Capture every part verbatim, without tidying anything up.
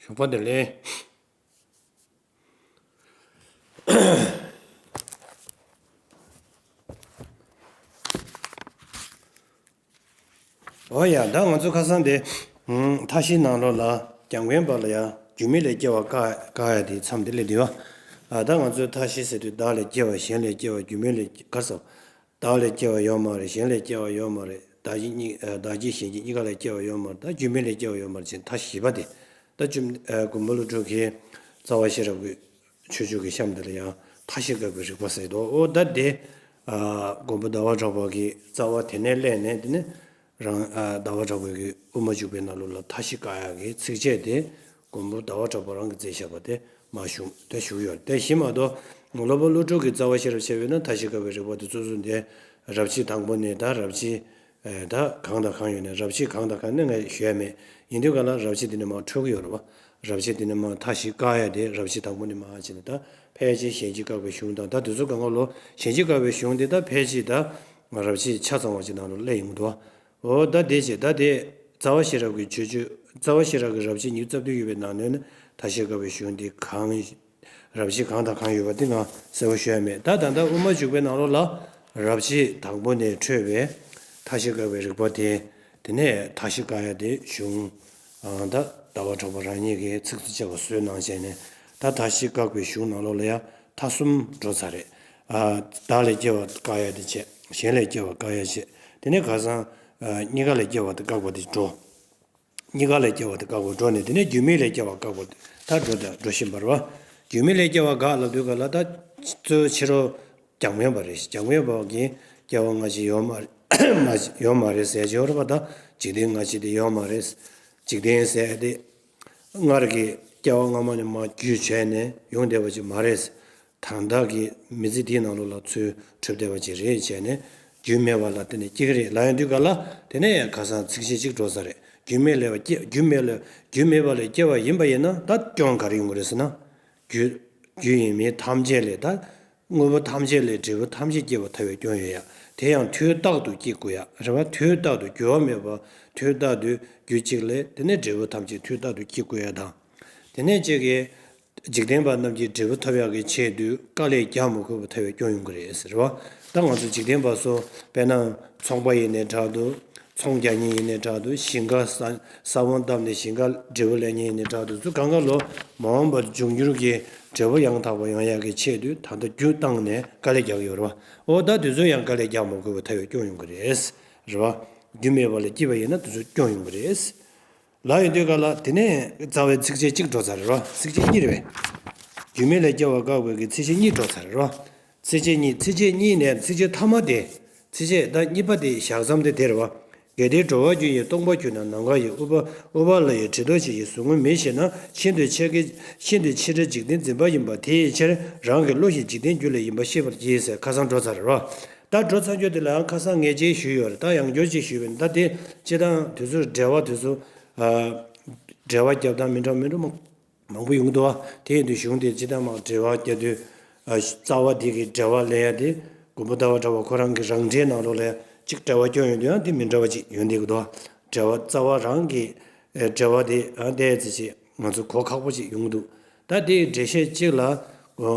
ཞོགས་པ་བདེ་ལེགས། འོ་ཡ། ད་ང་ཚོ་ཁ་སང་དེ་མཐའ་བཞིའི་ནང་ལོགས་ལ་རྒྱབ་མཁན་པ་ལ་ཡ་རྒྱུ་མེད་ལས་སྐྱེ་བ་བཀག་བཀག་ཡ་དེ་མཚམས་དེ་སླེབས་དུས་བ། ད་ང་ཚོའི་མཐའ་བཞི་ཟེར་དུས་བདག་ལས་སྐྱེ་བ། གཞན་ལས་སྐྱེ་བ། རྒྱུ་མེད་ལས་སྐྱེ་ག་རེ་ཟེར། བདག་ལས་སྐྱེ་བ་ཡོད་མ་རེད། གཞན་ལས་སྐྱེ་བ་ཡོད་མ་རེད། བདག་གི་གཉིས་བདག་གི་གཞན་གྱི་གཉིས་ཀ་ལས་སྐྱེ་བ་ཡོད་མ་རེད། ད་རྒྱུ་མེད་ལས་སྐྱེ་བ་ཡོད་མ་རེད་ཅེས་མཐའ་བཞི་པ་དེ། ད་བཅོམ་མགོན་པོ་ཀླུ་སྒྲུབ་ཀྱིས་རྩ་བ་ཤེས་རབ་ཀྱི་ཆོས་འབྱུང་གི་གཤམ་དེ་ལ་ཡང་མཐའ་བཞི་བཀག་པའི་རིགས་པ་ཟེར་དོ། འོ་ད་དེ་མགོན་པོ་ཟླ་བ་གྲགས་པ་གིས་རྩ་བ་དེ་ནས་སླེབས་ནས་དེ་ནས་རང་ཟླ་བ་གྲགས་པ་གིས་དབུ་མ་འཇུག་པའི་ནང་ལོགས་ལ་མཐའ་བཞི་བཀག་ཡག་གི་ཚིགས་བཅད་དེ་མགོན་པོ་ཟླ་བ་གྲགས་པ་རང་གིས་མཛད་བཞག་པ་དེ་མར་བཞུགས་དེ་བཞུགས་ཡོད་དེ་བཞིན་མ་གཏོགས་ལྷོ་པ་ཀླུ་སྒྲུབ་ཀྱི་རྩ་བ་ཤེས་རབ་ཕྱེ་བས་ན་མཐའ་བཞི་བཀག་པའི་རིགས་པ་དེ་གཙོ་བོ་དེ་རབ་བྱེད་དང་པོ་ནས་ད་རབ་བྱེད། ད་གང་དང་གང་ཡོད་ནས་རབ་བྱེད་གང་དང་གང་ནས་ངས་ཞུ་ཡ་མེད། ཡིན་དུས་ག་ལ་རབ་བྱེད་དེ་ནས་མར་འཕྲོས་ཀྱི་ཡོད་རེད་བ། རབ་བྱེད་དེ་ནས་མར་མཐའ་བཞི་བཀག་ཡ་དེ་རབ་བྱེད་དང་པོ་ནས་མར་བྱས་ནས་ད་ཕལ་ཆེར་གཞན་གྱིས་བཀག་པའི་གཞུང་དང་ད་དེ་ཚོ་གང་ག་ལོ་གཞན་གྱིས་བཀག་པའི་གཞུང་དེ་ད་ཕལ་ཆེར་ད་རབ་བྱེད་ཆ་ཚང་བ་ཅིག་ནང་ལ་སླེབས་ཡོང་གི་འདུག་བ། འོ་ད་དེ་བྱས་ད་དེ་རྩ་བ་ཤེས་རབ་ཀྱི་ཆོས་སྤྱོད་རྩ་བ་ཤེས་རབ་ཀྱི་རབ་བྱེད་ཉི་ཤུ་རྩ་བདུན་ཡོད་པའི་ནང་ནས་ནི་མཐའ་བཞི་བཀག་པའི་གཞུང་དེ་གང་རབ་བྱེད་གང་དང་གང་ཡོད་པ་དེ་ང་གསལ་པོ་ཤོད་ཡ་མེད། ད་ད་ལྟ་དབུ་མ་འཇུག་པའི་ནང་ལོགས་ལ་རབ་བྱེད་དང་པོ་ནས་འཕྲོས་པའི་མཐའ་བཞི་བཀག་པའི་རིགས་པ་དེ། དེ་ནས་མཐའ་བཞི་བཀག་ཡ་དེ་གཞུང་ཨང་ད་ཟླ་བ་གྲགས་པ་རང་ཉིད་ཀྱིས་ཚིགས་སུ་བཅད་པ་བཟོས་གནང་བྱས་ནས་ད་མཐའ་བཞི་བཀག་པའི་གཞུང་ནང་ལོགས་ལ་ཡང་མཐའ་གསུམ་འགྲོ་ཚར་རེད། ཨ་བདག་ལས་སྐྱེ་བ་བཀག་ཡ་དེ་བྱས། གཞན་ལས་སྐྱེ་བ་བཀག་ཡ་བྱས། དེ་ནས་ཁ་སང་ཨ་གཉིས་ཀ་ལས་སྐྱེ་བ་དེ་བཀག་པ་དེ་འགྲོ། གཉིས་ཀ་ལས་སྐྱེ་བ་དེ་བཀག་པ་འགྲོ་ནས་དེ་ནས་རྒྱུ་མེད་ལས་སྐྱེ་བ་བཀག་པ་དེ་ད་འགྲོ་དང་འགྲོ་བཞིན་པ་རེད་བ། རྒྱུ་མེད་ལས་སྐྱེ་བ་བཀག་ལབ་དུས་ག་ལ་ད་གཙོ་ཕྱི་རོལ་རྒྱབ་མཁན་པ་རེད། རྒྱབ་མཁན་པ་གིས་སྐྱེ་བ་སྔ་ཕྱི་ཡོད་མ་མ་ཡོད་མ་རེད་ཟེར་གྱི་ཡོད་རེད་བ། ད་འཇིག་རྟེན་སྔ་ཕྱི་དེ་ཡོད་མ་རེད། འཇིག་རྟེན་ཟེར་དེ་སྔར་གྱི་སྐྱེ་བ་སྔ་མ་ནས་མར་རྒྱུད་བྱས་ནས་ཡོང་བསྡད་པ་ཅིག་མ་རེད། ད་ལྟ་གི་མི་ཚེ་འདིའི་ནང་ལོགས་ལ་ཚུར་གྲུབ་བསྡད་པ་ཅིག་རེད་བྱས་ནས་རྒྱུ་མེད་པ་ལ་བརྟེན་ནས་སྐྱེ་གི་རེད་ལབ་ཡོང་དུས་ག་ལ་དེ་ནས་ཁ་སང་ཚིགས་བཅད་གཅིག་འགྲོ་ས་རེད། རྒྱུ་མེད་ལས་པ་སྐྱེ་རྒྱུ་མེད་ལས་རྒྱུ་མེད་པ་ལས་སྐྱེ་བ་ཡིན་པ་ཡིན་ན་ད་སྐྱོན་ག་རེ་ཡོང་གི་རེད་ཟེར་ན། རྒྱུ་རྒྱུ་ཡིན་མིན་ཐམས་ཅད་ལས་ད་དངོས་པོ་ཐམས་ཅད་ལས་འབྲས་བུ་ཐམས་ཅད་སྐྱེ་བར་ཐལ་བའི་སྐྱོན་ཡོད་ཡ། དེ་ཡང་དུས་རྟག་ཏུ་སྐྱེ་དགོས་ཡ་རེད་བ། དུས་རྟག་ཏུ་འགྱུར་བ་མེད་པ་དུས་རྟག་ཏུ་རྒྱུ་གཅིག་ལས་དེ་ནས་འབྲས་བུ་ཐམས་ཅད་དུས་རྟག་ཏུ་སྐྱེ་དགོས་ཡ་དང་། དེ་ནས་གཅིག་གིས། འཇིག་རྟེན་པ་རྣམས་ཀྱིས་འབྲས་བུ་ཐོབ་ཡག་གི་ཆེད་དུ་དཀའ་ལས་རྒྱག་མི་དགོས་པར་ཐལ་བའི་སྐྱོན་ཡོང་གི་རེད་ཟེར་བ། ད་ང་ཚོ་འཇིག་རྟེན་པ་ཚོ་དཔེར་ན་ཚོང་པ་ཡིན་ནའི་འདྲ་འདུག་ཚོང་རྒྱག་མཁན་ཡིན་ནའི་འདྲ་འདུག་ཞིང་ཁ་ས་ས་བོན་བཏབ་ནས་ཞིང་ཁ་འབྲས་བུ་ལེན་མཁན་ཡིན་ནའི་འདྲ་འདུག་ཚོ་གང་ག་ལོ་མ་འོངས་པར་འབྱུང་འགྱུར་གྱི་འབྲས་བུ་ཡང་དག་པ་ཡོང་ཡག་གི་ཆེད་དུ་ད་ལྟ་རྒྱུ་བཏང་ནས་དཀའ་ལས་རྒྱག་གི་ཡོད་རེད་བ། འོ་ད་དེ་ཚོ་ཡང་དཀའ་ལས་རྒྱག་མི་དགོས་པར་ཐལ་བའི་སྐྱོན་ཡོང་གི་རེད། རེད་བ། རྒྱུ་མེད་པ་ལ་སྐྱེས་པ་ཡིན་ན་དེ་ཚོ་སྐྱོན་ཡོང་གི་རེད། ལབ་ཡོང་དུས་ག་ལ་དེ་ནས་རྩ་བའི་ཚིགས་བཅད་གཅིག་འགྲོ་ཚར་རེད་རོ། ཚིགས་བཅད་གཉིས་རེད་པས། རྒྱུ་མེད་ལས་སྐྱེ་བ་བཀག་པའི་གི་ཚིགས་བཅད་གཉིས་འགྲོ་ཚར་རེད་རོ། ཚིགས་བཅད་གཉིས་ཚིགས་བཅད་གཉིས་ནས་ཚིགས་བཅད་ཐ་མ་དེ། ཚིགས་བཅད་ད་གཉིས་པ་དེ་བཞག་མཚམས་དེ་དེ་རེད་བ། གལ་ཏེ་འགྲོ་བ་རྒྱུ་ཡིས་སྟོང་པར་གྱུར་ན་ནམ་མཁའ་ཡི་ཨུཏྤལ་ཨུཏྤལ་ལ་ཡི་དྲི་རྡོ་ཆེ་ཡི་ཟུག་རྔུ་མེད་ཞེ་ན། ཤིན་ཏུ་ཆེ་གི་ཤིན་ཏུ་ཆེ་རིགས་འཇིག་རྟེན་འཛིན་པ་ཡིན་པ་དེ་ཡི་ཕྱིར་རང་གི་བློ་ཞིག་འཇིག་རྟེན་རྒྱུ་ལས་ཡིན་པ་ཤེས་པར་གྱིས་ཟེར་ཁ་སང་འགྲོ་ཚར་རེད་རོ། ད་འགྲོ་ཚར་རྒྱུ་དེ་ལའང་ཁ་སང་ངས་ཅིག་ཞུས་ཡོད་རེད། ད་ཡང་བསྐྱར་ཅིག་ཞུས་པ་ཡིན་ད་དེ་སྤྱིར་བཏང་དུས་ཚོད་འབྲེལ་བ་དུས་ཚོད། འབྲེལ་བ་རྒྱབ་སྟངས་མི་འདྲ་མི་འདྲ་མང་མང་པོ་ཡོང་གི་འདུག་བ། དེ་ཡིན་དུས་གཞུང་དེ་སྤྱིར་བཏང་མར་འབྲེལ་བ་རྒྱག་དུས། རྩ་བ་དེ་གི་འབྲེལ་བ་ལེན་ཡ་དེ་མགོན་པོ་ཟླ་བ་གྲགས་པ་ཁོ་རང་གི་རང་འགྲེལ་ནང་ལོགས་ལ་ཡ་གཅིག་འབྲེལ་བ་སྐྱོན་ཡོང་དུས་ཡང་དེ་མི་འདྲ་བ་ཅིག་ཡོང་བསྡད་ཀྱི་འདུག་བ། འབྲེལ་བ་རྩ་བ་རང་གི་འབྲེལ་བ་དེ་ཡང་དེ་ཙི་ཅིག་ང་ཚོ་གོ་ཁག་པོ་ཅིག་ཡོང་གི་འདུག་ད་དེའི་འགྲེལ་བཤད་གཅིག་ལ།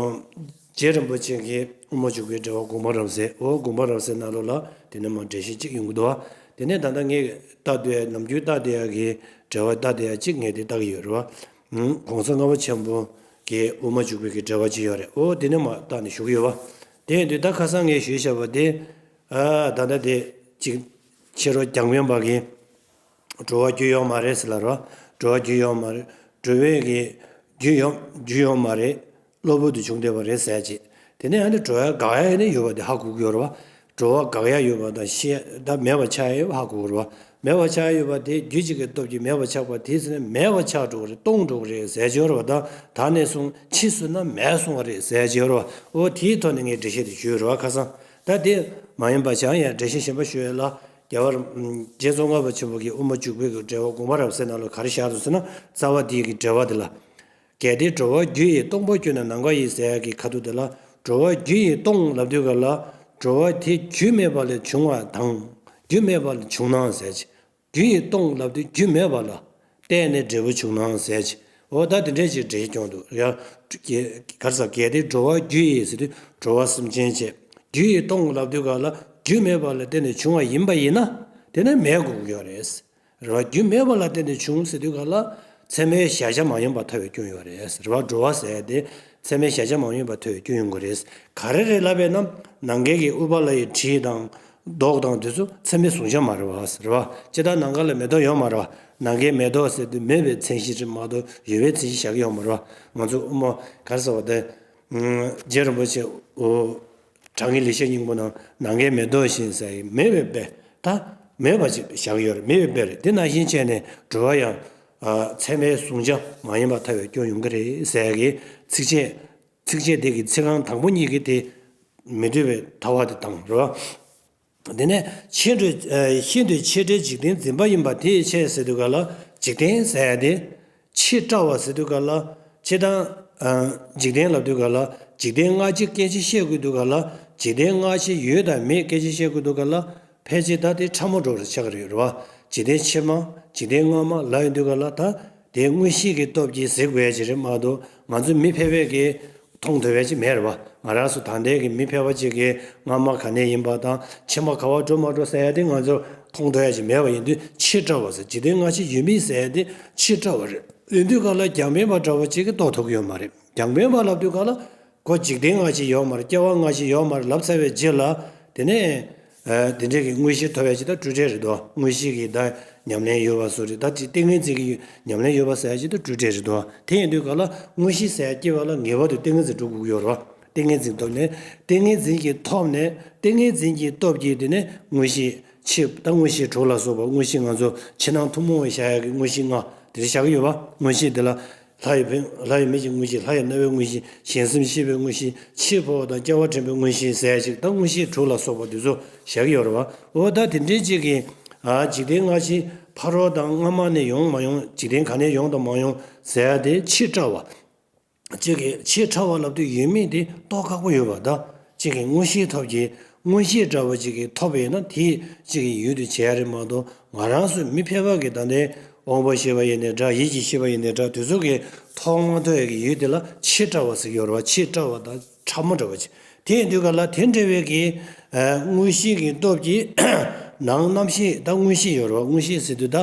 རྗེ་རིན་པོ་ཆེ་གིས་དབུ་མ་འཇུག་པའི་འགྲེལ་པ་དགོངས་པ་རབ་གསལ། འོ་དགོངས་པ་རབ་གསལ་ནང་ལོགས་ལ་དེ་ནས་མར་འགྲེལ་བཤད་གཅིག་ཡོང་གི་འདུག་བ། དེ་ནས་ད་ལྟ་ངས་ལྟ་སྡོད་ཡ་ནམ་རྒྱུན་ལྟ་སྡོད་ཡ་གི་འགྲེལ་པ་ལྟ་སྡོད་ཡ་གཅིག་ངས་དེ་ལྟ་གི་ཡོད་རེད་བ། གོང་ས་ལྔ་པ་ཆེན་པོ་གིས་དབུ་མ་འཇུག་པའི་གི་འགྲེལ་པ་གཅིག་ཡོད་རེད། འོ་དེ་ནས་མར་བལྟས་ནས་ཞུ་གི་ཡོད་བ། དེ་ཡིན་དུས་ད་ཁ་སང་ངས་ཞུས་བཞག་པ་དེ། ཨ་ད་ལྟ་དེ་གཅིག་ཕྱི་རོལ་རྒྱ་མཁན་པ་གིས། འགྲོ་བ་རྒྱུ་ཡོད་མ་རེད་ཟེར་ལ་རོ། འགྲོ་བ་རྒྱུ་ཡོད་མ་རེད། འགྲོ་བའི་གི་རྒྱུ་ཡོད་རྒྱུ་ཡོད་མ་རེད། གློ་བུར་དུ་བྱུང་བསྡད་པ་རེད་ཟེར་ཅིག་དེ་ནས་ཨ་ནི་འགྲོ་ཡ་འགག་ཡ་ཡིན་ན་ཡོད་པ་དེ་ཧ་གོ་གི་ཡོད་རེད་བ། འགྲོ་བ་འགག་ཡ་ཡོད་པ་དང་ཤེས་ད་མེད་པ་ཆགས་ཡ་ཡོད་པ་ཧ་གོ་གི་རེད་བ། མེད་པ་ཆགས་ཡ་ཡོད་པ་དེ་རྒྱུ་གཅིག་གི་སྟོབས་ཀྱིས་མེད་པ་ཆགས་པ་དེ་ཟེར་ནས་མེད་པ་ཆགས་འགྲོ་གི་རེད། སྟོང་འགྲོ་གི་རེད་ཟེར་གྱི་ཡོད་རེད་བ། ད་ད་ནས་བཟུང་ཕྱིས་སུ་ན་མེད་སོང་བ་རེད་ཟེར་གྱི་ཡོད་རེད་བ། འོ་དེའི་ཐོག་ནས་ངས་འགྲེལ་བཤད་དེ་ཞུས་རེད་བ་ཁ་སང་། ད་དེ་མ་ཡིན་པ་ཆགས་ཡ་འགྲེལ་བཤད་གཞན་པ་ཞུ་ཡ་ལ། རྒྱལ་བ་རྗེ་ཙོང་ཁ་པ་ཆེན་པོ་གིས་དབུ་མ་འཇུག་པའི་གི་འགྲེལ་པ་དགོངས་པ་རབ་གསལ་ནང་ལ་ག་རེ་བཞག་འདུག་ཟེར་ན། རྩ་བ་འདི་ཡི་གི་འགྲེལ་པ་འདི་ལ། གལ་ཏེ་འགྲོ་བ་རྒྱུ་ཡིས་སྟོང་པར་གྱུར་ན་ནམ་མཁའ་ཡི་ཟེར་ཡ་གི་ཁ་ཐུག་འདི་ལ། འགྲོ་བ་རྒྱུ་ཡིས་སྟོང་ལབ་དུས་ག་ལ། འགྲོ་བ་དེ་རྒྱུ་མེད་པ་ལས་བྱུང་བ་དང་། རྒྱུ་མེད་པ་ལས་བྱུང་ན་ཟེར་གྱི། རྒྱུ་ཡིས་སྟོང་ལབ་དུས་རྒྱུ་མེད་པ་ལ་བརྟེན་ནས་འབྲས་བུ་བྱུང་ན་ཟེར་གྱི། འོ་ད་དེ་འདྲས་ཅིག་འགྲེལ་བརྗོད་དུ་ཡང་ག་རེ་ཟེར། གལ་ཏེ་འགྲོ་བ་རྒྱུ་ཡིས་ཟེར་དུས་འགྲོ་བ་སེམས་ཅན་བྱས། རྒྱུ་ཡིས་སྟོང་ལབ་དུས་ག་ལ་རྒྱུ་མེད་པ་ལ་བརྟེན་ནས་བྱུང་བ་ཡིན་པ་ཡིན་ན་དེ་ནི་མེད་དགོས་ཀྱི་ཡོད་རེད། རེད་བ། རྒྱུ་མེད་པ་ལ་བརྟེན་ནས་བྱུང་ཟེར་དུས་ག་ལ་ཚད་མའི་གཞལ་བྱ་མ་ཡིན་པ་ཐལ་བའི་སྐྱོན་ཡོད་རེད། རེད་བ། འགྲོ་བ་ཟེར་ཡ་དེ་ཚད་མའི་གཞལ་བྱ་མ་ཡིན་པ་ཐལ་བའི་སྐྱོན་ཡོང་གི་རེད། ག་རེ་རེད་ལབ་པས་ན་ནམ་མཁའི་གི་ཨུཏྤ་ལའི་དྲི་དང་མདོག་དང་དེ་ཚོ་ཚད་མའི་གཟུང་བྱ་མ་རེད་བ། རེད་བ། ཇི་ལྟར་ནམ་མཁའ་ལ་མེ་ཏོག་ཡོད་མ་རེད་བ། ནམ་མཁའི་མེ་ཏོག་ཟེར་དུས་མེད་པའི་མཚན་གཞི་རེད་མ་གཏོགས་ཡོད་པའི་མཚན་གཞི་བཞག་གི་ཡོད་མ་རེད་བ། ང་ཚོ་དབུ་མ་ག་རེ་ཟེར་བ་དེ། རྗེ་རིན་པོ་ཆེ། འོ། དྲང་ངེས་ལེགས་བཤད་སྙིང་པོ་ནང་ནམ་མཁའི་མེ་ཏོག་བཞིན་ཟེར་ཡི་མེད་པའི་དཔེ། ད་མེད་པ་ཅིག་བཞག་ཡོད་རེད། མེད་པའི་དཔེ་རེད། དེ་ནང་བཞིན་བྱས་ནས་འགྲོ་བ་ཡང་ཚད་མའི་གཟུང་བྱ་མ་ཡིན་པ་ཐལ་བའི་སྐྱོན་ཡོང་གི་རེད་ཟེར་གི་ཚིགས་བཅད། ཚིགས་བཅད་དེ་གི་ཚིག་རྐང་དང་པོ་གཉིས་ཀྱི་དེ་མི་འདོད་པའི་ཐལ་བ་དེ་དང་རེད་བ། དེ་ནས་ཤིན་ཏུ་ཤིན་ཏུ་ཆེས་བྲལ་འཇིག་རྟེན་འཛིན་པ་ཡིན་པ་དེའི་ཕྱིར་ཟེར་དུས་ག་ལ་འཇིག་རྟེན་ཟེར་ཡ་དེ་ཆེས་བྲལ་བ་ཟེར་དུས་ག་ལ་ཆེས་དང་། འཇིག་རྟེན་ལབ་དུས་ག་ལ་འཇིག་རྟེན་སྔ་ཕྱི་སྐད་ཆ་བཤད་དགོས་དུས་ག་ལ་འཇིག་རྟེན་སྔ་ཕྱི་ཡོད་དང་མེད་སྐད་ཆ་བཤད་དགོས་དུས་ག་ལ་ཕལ་ཆེར་ད་དེ་ཕྲ་མོ་འགྲོ་རུ་ཆགས་ཀྱི་རེད་བ། འཇིག་རྟེན་ཕྱི་མ་འཇིག་རྟེན་སྔ་མ་ལབ་ཡོང་དུས་ག་ལ་ད་དེ་མངོན་ཤེས་ཀྱི་སྟོབས་ཀྱིས་གཟིགས་དགོས་ཡ་ཅིག་རེད་མ་གཏོགས་ང་ཚོ་མི་ཕལ་པས་ཀྱིས། མཐོང་ཐུབ་ཡ་ཅིག་མེད་རེད་བ། ང་རང་ཚོ་ད་ལྟའི་གི་མི་ཕལ་པ་ཅིག་གིས་སྔ་མ་ག་ནས་ཡིན་པ་དང་ཕྱི་མ་ག་བ་འགྲོ་མ་འགྲོ་ཟེར་ཡ་དེ་ང་ཚོར་མཐོང་ཐུབ་ཡ་ཅིག་མེད་པ་ཡིན་དུས་ཆེས་བྲལ་བ་ཟེར། འཇིག་རྟེན་སྔ་ཕྱི་ཡོད་མེད་ཟེར་ཡ་དེ་ཆེས་བྲལ་བ་རེད། ཡིན་དུས་ག་ལ་རྒྱང་འཕེན་པ་འདྲ་བ་ཅིག་གིས་རྟོགས་ཐུབ་ཀྱི་ཡོད་མ་རེད། རྒྱང་འཕེན་པ་ལབ་དུས་ག་ལ་ཁོ་འཇིག་རྟེན་སྔ་ཕྱི་ཡོད་མ་རེད། སྐྱེ་བ་སྔ་ཕྱི་ཡོད་མ་རེད་ལབ་ཚར་བའི་རྗེས་ལ་དེ་ནས། ཨ། དེ་འདྲའི་གི་མངོན་ཤེས་ཐོབ་ཡ་ཅིག་ད་སྤྲོས་བྲལ་རེད་དོ། མངོན་ཤེས་ཀྱི་ད་ཉམས་ལེན་ཡོད་པ་བཟོ་རེད། ད་ཅིག་ཏིང་ངེ་འཛིན་གྱི་ཉམས་ལེན་ཡོད་པ་ཟེར་ཡ་ཅིག་ད་སྤྲོས་བྲལ་རེད་དོ། དེ་ཡིན་དུས་ག་ལ་མངོན་ཤེས་ཟེར་ཡ་སྐྱེ་བ་ལ་ངེས་པར་དུ་ཏིང་ངེ་འཛིན་འགྲོ་དགོས་ཀྱི་ཡོད་རེད་བ། ཏིང་ངེ་འཛིན་ཐོབ་ནས་ཏིང་ངེ་འཛིན་གྱིས་ཐོབ་ནས་ཏིང་ངེ་འཛིན་གྱི་སྟོབས་ཀྱིས་དེ་ནས་མངོན་ཤེས་ཕྱི་ད་མངོན་ཤེས་དྲུག་ལ་སོགས་པ་མངོན་ཤེས་ང་ཚོ་ཕྱི་ནང་ཐུན་མོང་བའི་བཞག་ཡ་གི་མངོན་ཤེས་ལྔ་དེ་འདྲ་བཞག་གི་ཡོད་བ། མངོན་ཤེས་དེ་ལ། ལྷ་ཡི་བུ། ལྷ་ཡི་མིག་གི་མངོན་ཤེས། ལྷ་ཡི་རྣ་བའི་མངོན་ཤེས། གཞན་སེམས་ཤེས་པའི་མངོན་ཤེས། ཕྱིའི་འཕོ་བ་དང་སྐྱེ་བ་དྲན་པའི་མངོན་ཤེས་ཟེར་ཡ་ཅིག་ད་མངོན་ཤེས་དྲུག་ལ་སོགས་པ་འདི་ཚོ་བཞག་གི་ཡོད་རེད་བ། འོ་ད་དེ་འདྲའི་ཅིག་གི་ཨ་འཇིག་རྟེན་སྔ་ཕྱི་ཕ་རོལ་དང་སྔ་མ་ནས་ཡོང་མ་ཡོང་། འཇིག་རྟེན་ག་ནས་ཡོང་དང་མ་ཡོང་ཟེར་ཡ་དེ་ཆེས་བྲལ་བ། ཅིག་གི་ཆེས་ཕྲ་བ་ལབ་དུས་ཡོད་མེད་དེ་རྟོགས་ཁག་པོ་ཡོད་པ་ད། ཅིག་གི་མངོན་ཤེས་ཐོབ་ཀྱི་མངོན་ཤེས་འདྲ་བོ་ཅིག་གི་ཐོབ་པ་ཡིན་ན་དེ་ཅིག་གི་ཡུལ་དུ་བྱེད་ཡ་རེད་མ་གཏོགས་ང་རང་ཚོ་མི་ཕལ་པ་གི་ད་ལྟའི་དབང་པོ་ཤེས་པ་ཡིན་ནའི་འདྲ། ཡིད་ཀྱི་ཤེས་པ་ཡིན་ནའི་འདྲ། དེ་ཚོ་གི་ཐོག་མ་ཐོག་ཡ་གི་ཡུལ་དེ་ལ་ཆེས་བྲལ་བ་ཟེར་གྱི་ཡོད་རེད་བ། ཆེས་བྲལ་བ་དང་ཕྲ་མོ་འདྲ་བོ་ཅིག་དེ་ཡིན་དུས་ག་ལ་དེ་འདྲ་བའི་གི་མངོན་ཤེས་ཀྱི་སྟོབས་ཀྱིས་ནང་རྣམ་ཤེས་ད་མངོན་ཤེས་ཡོད་རེད་བ། མངོན་ཤེས་ཟེར་དུས་ད།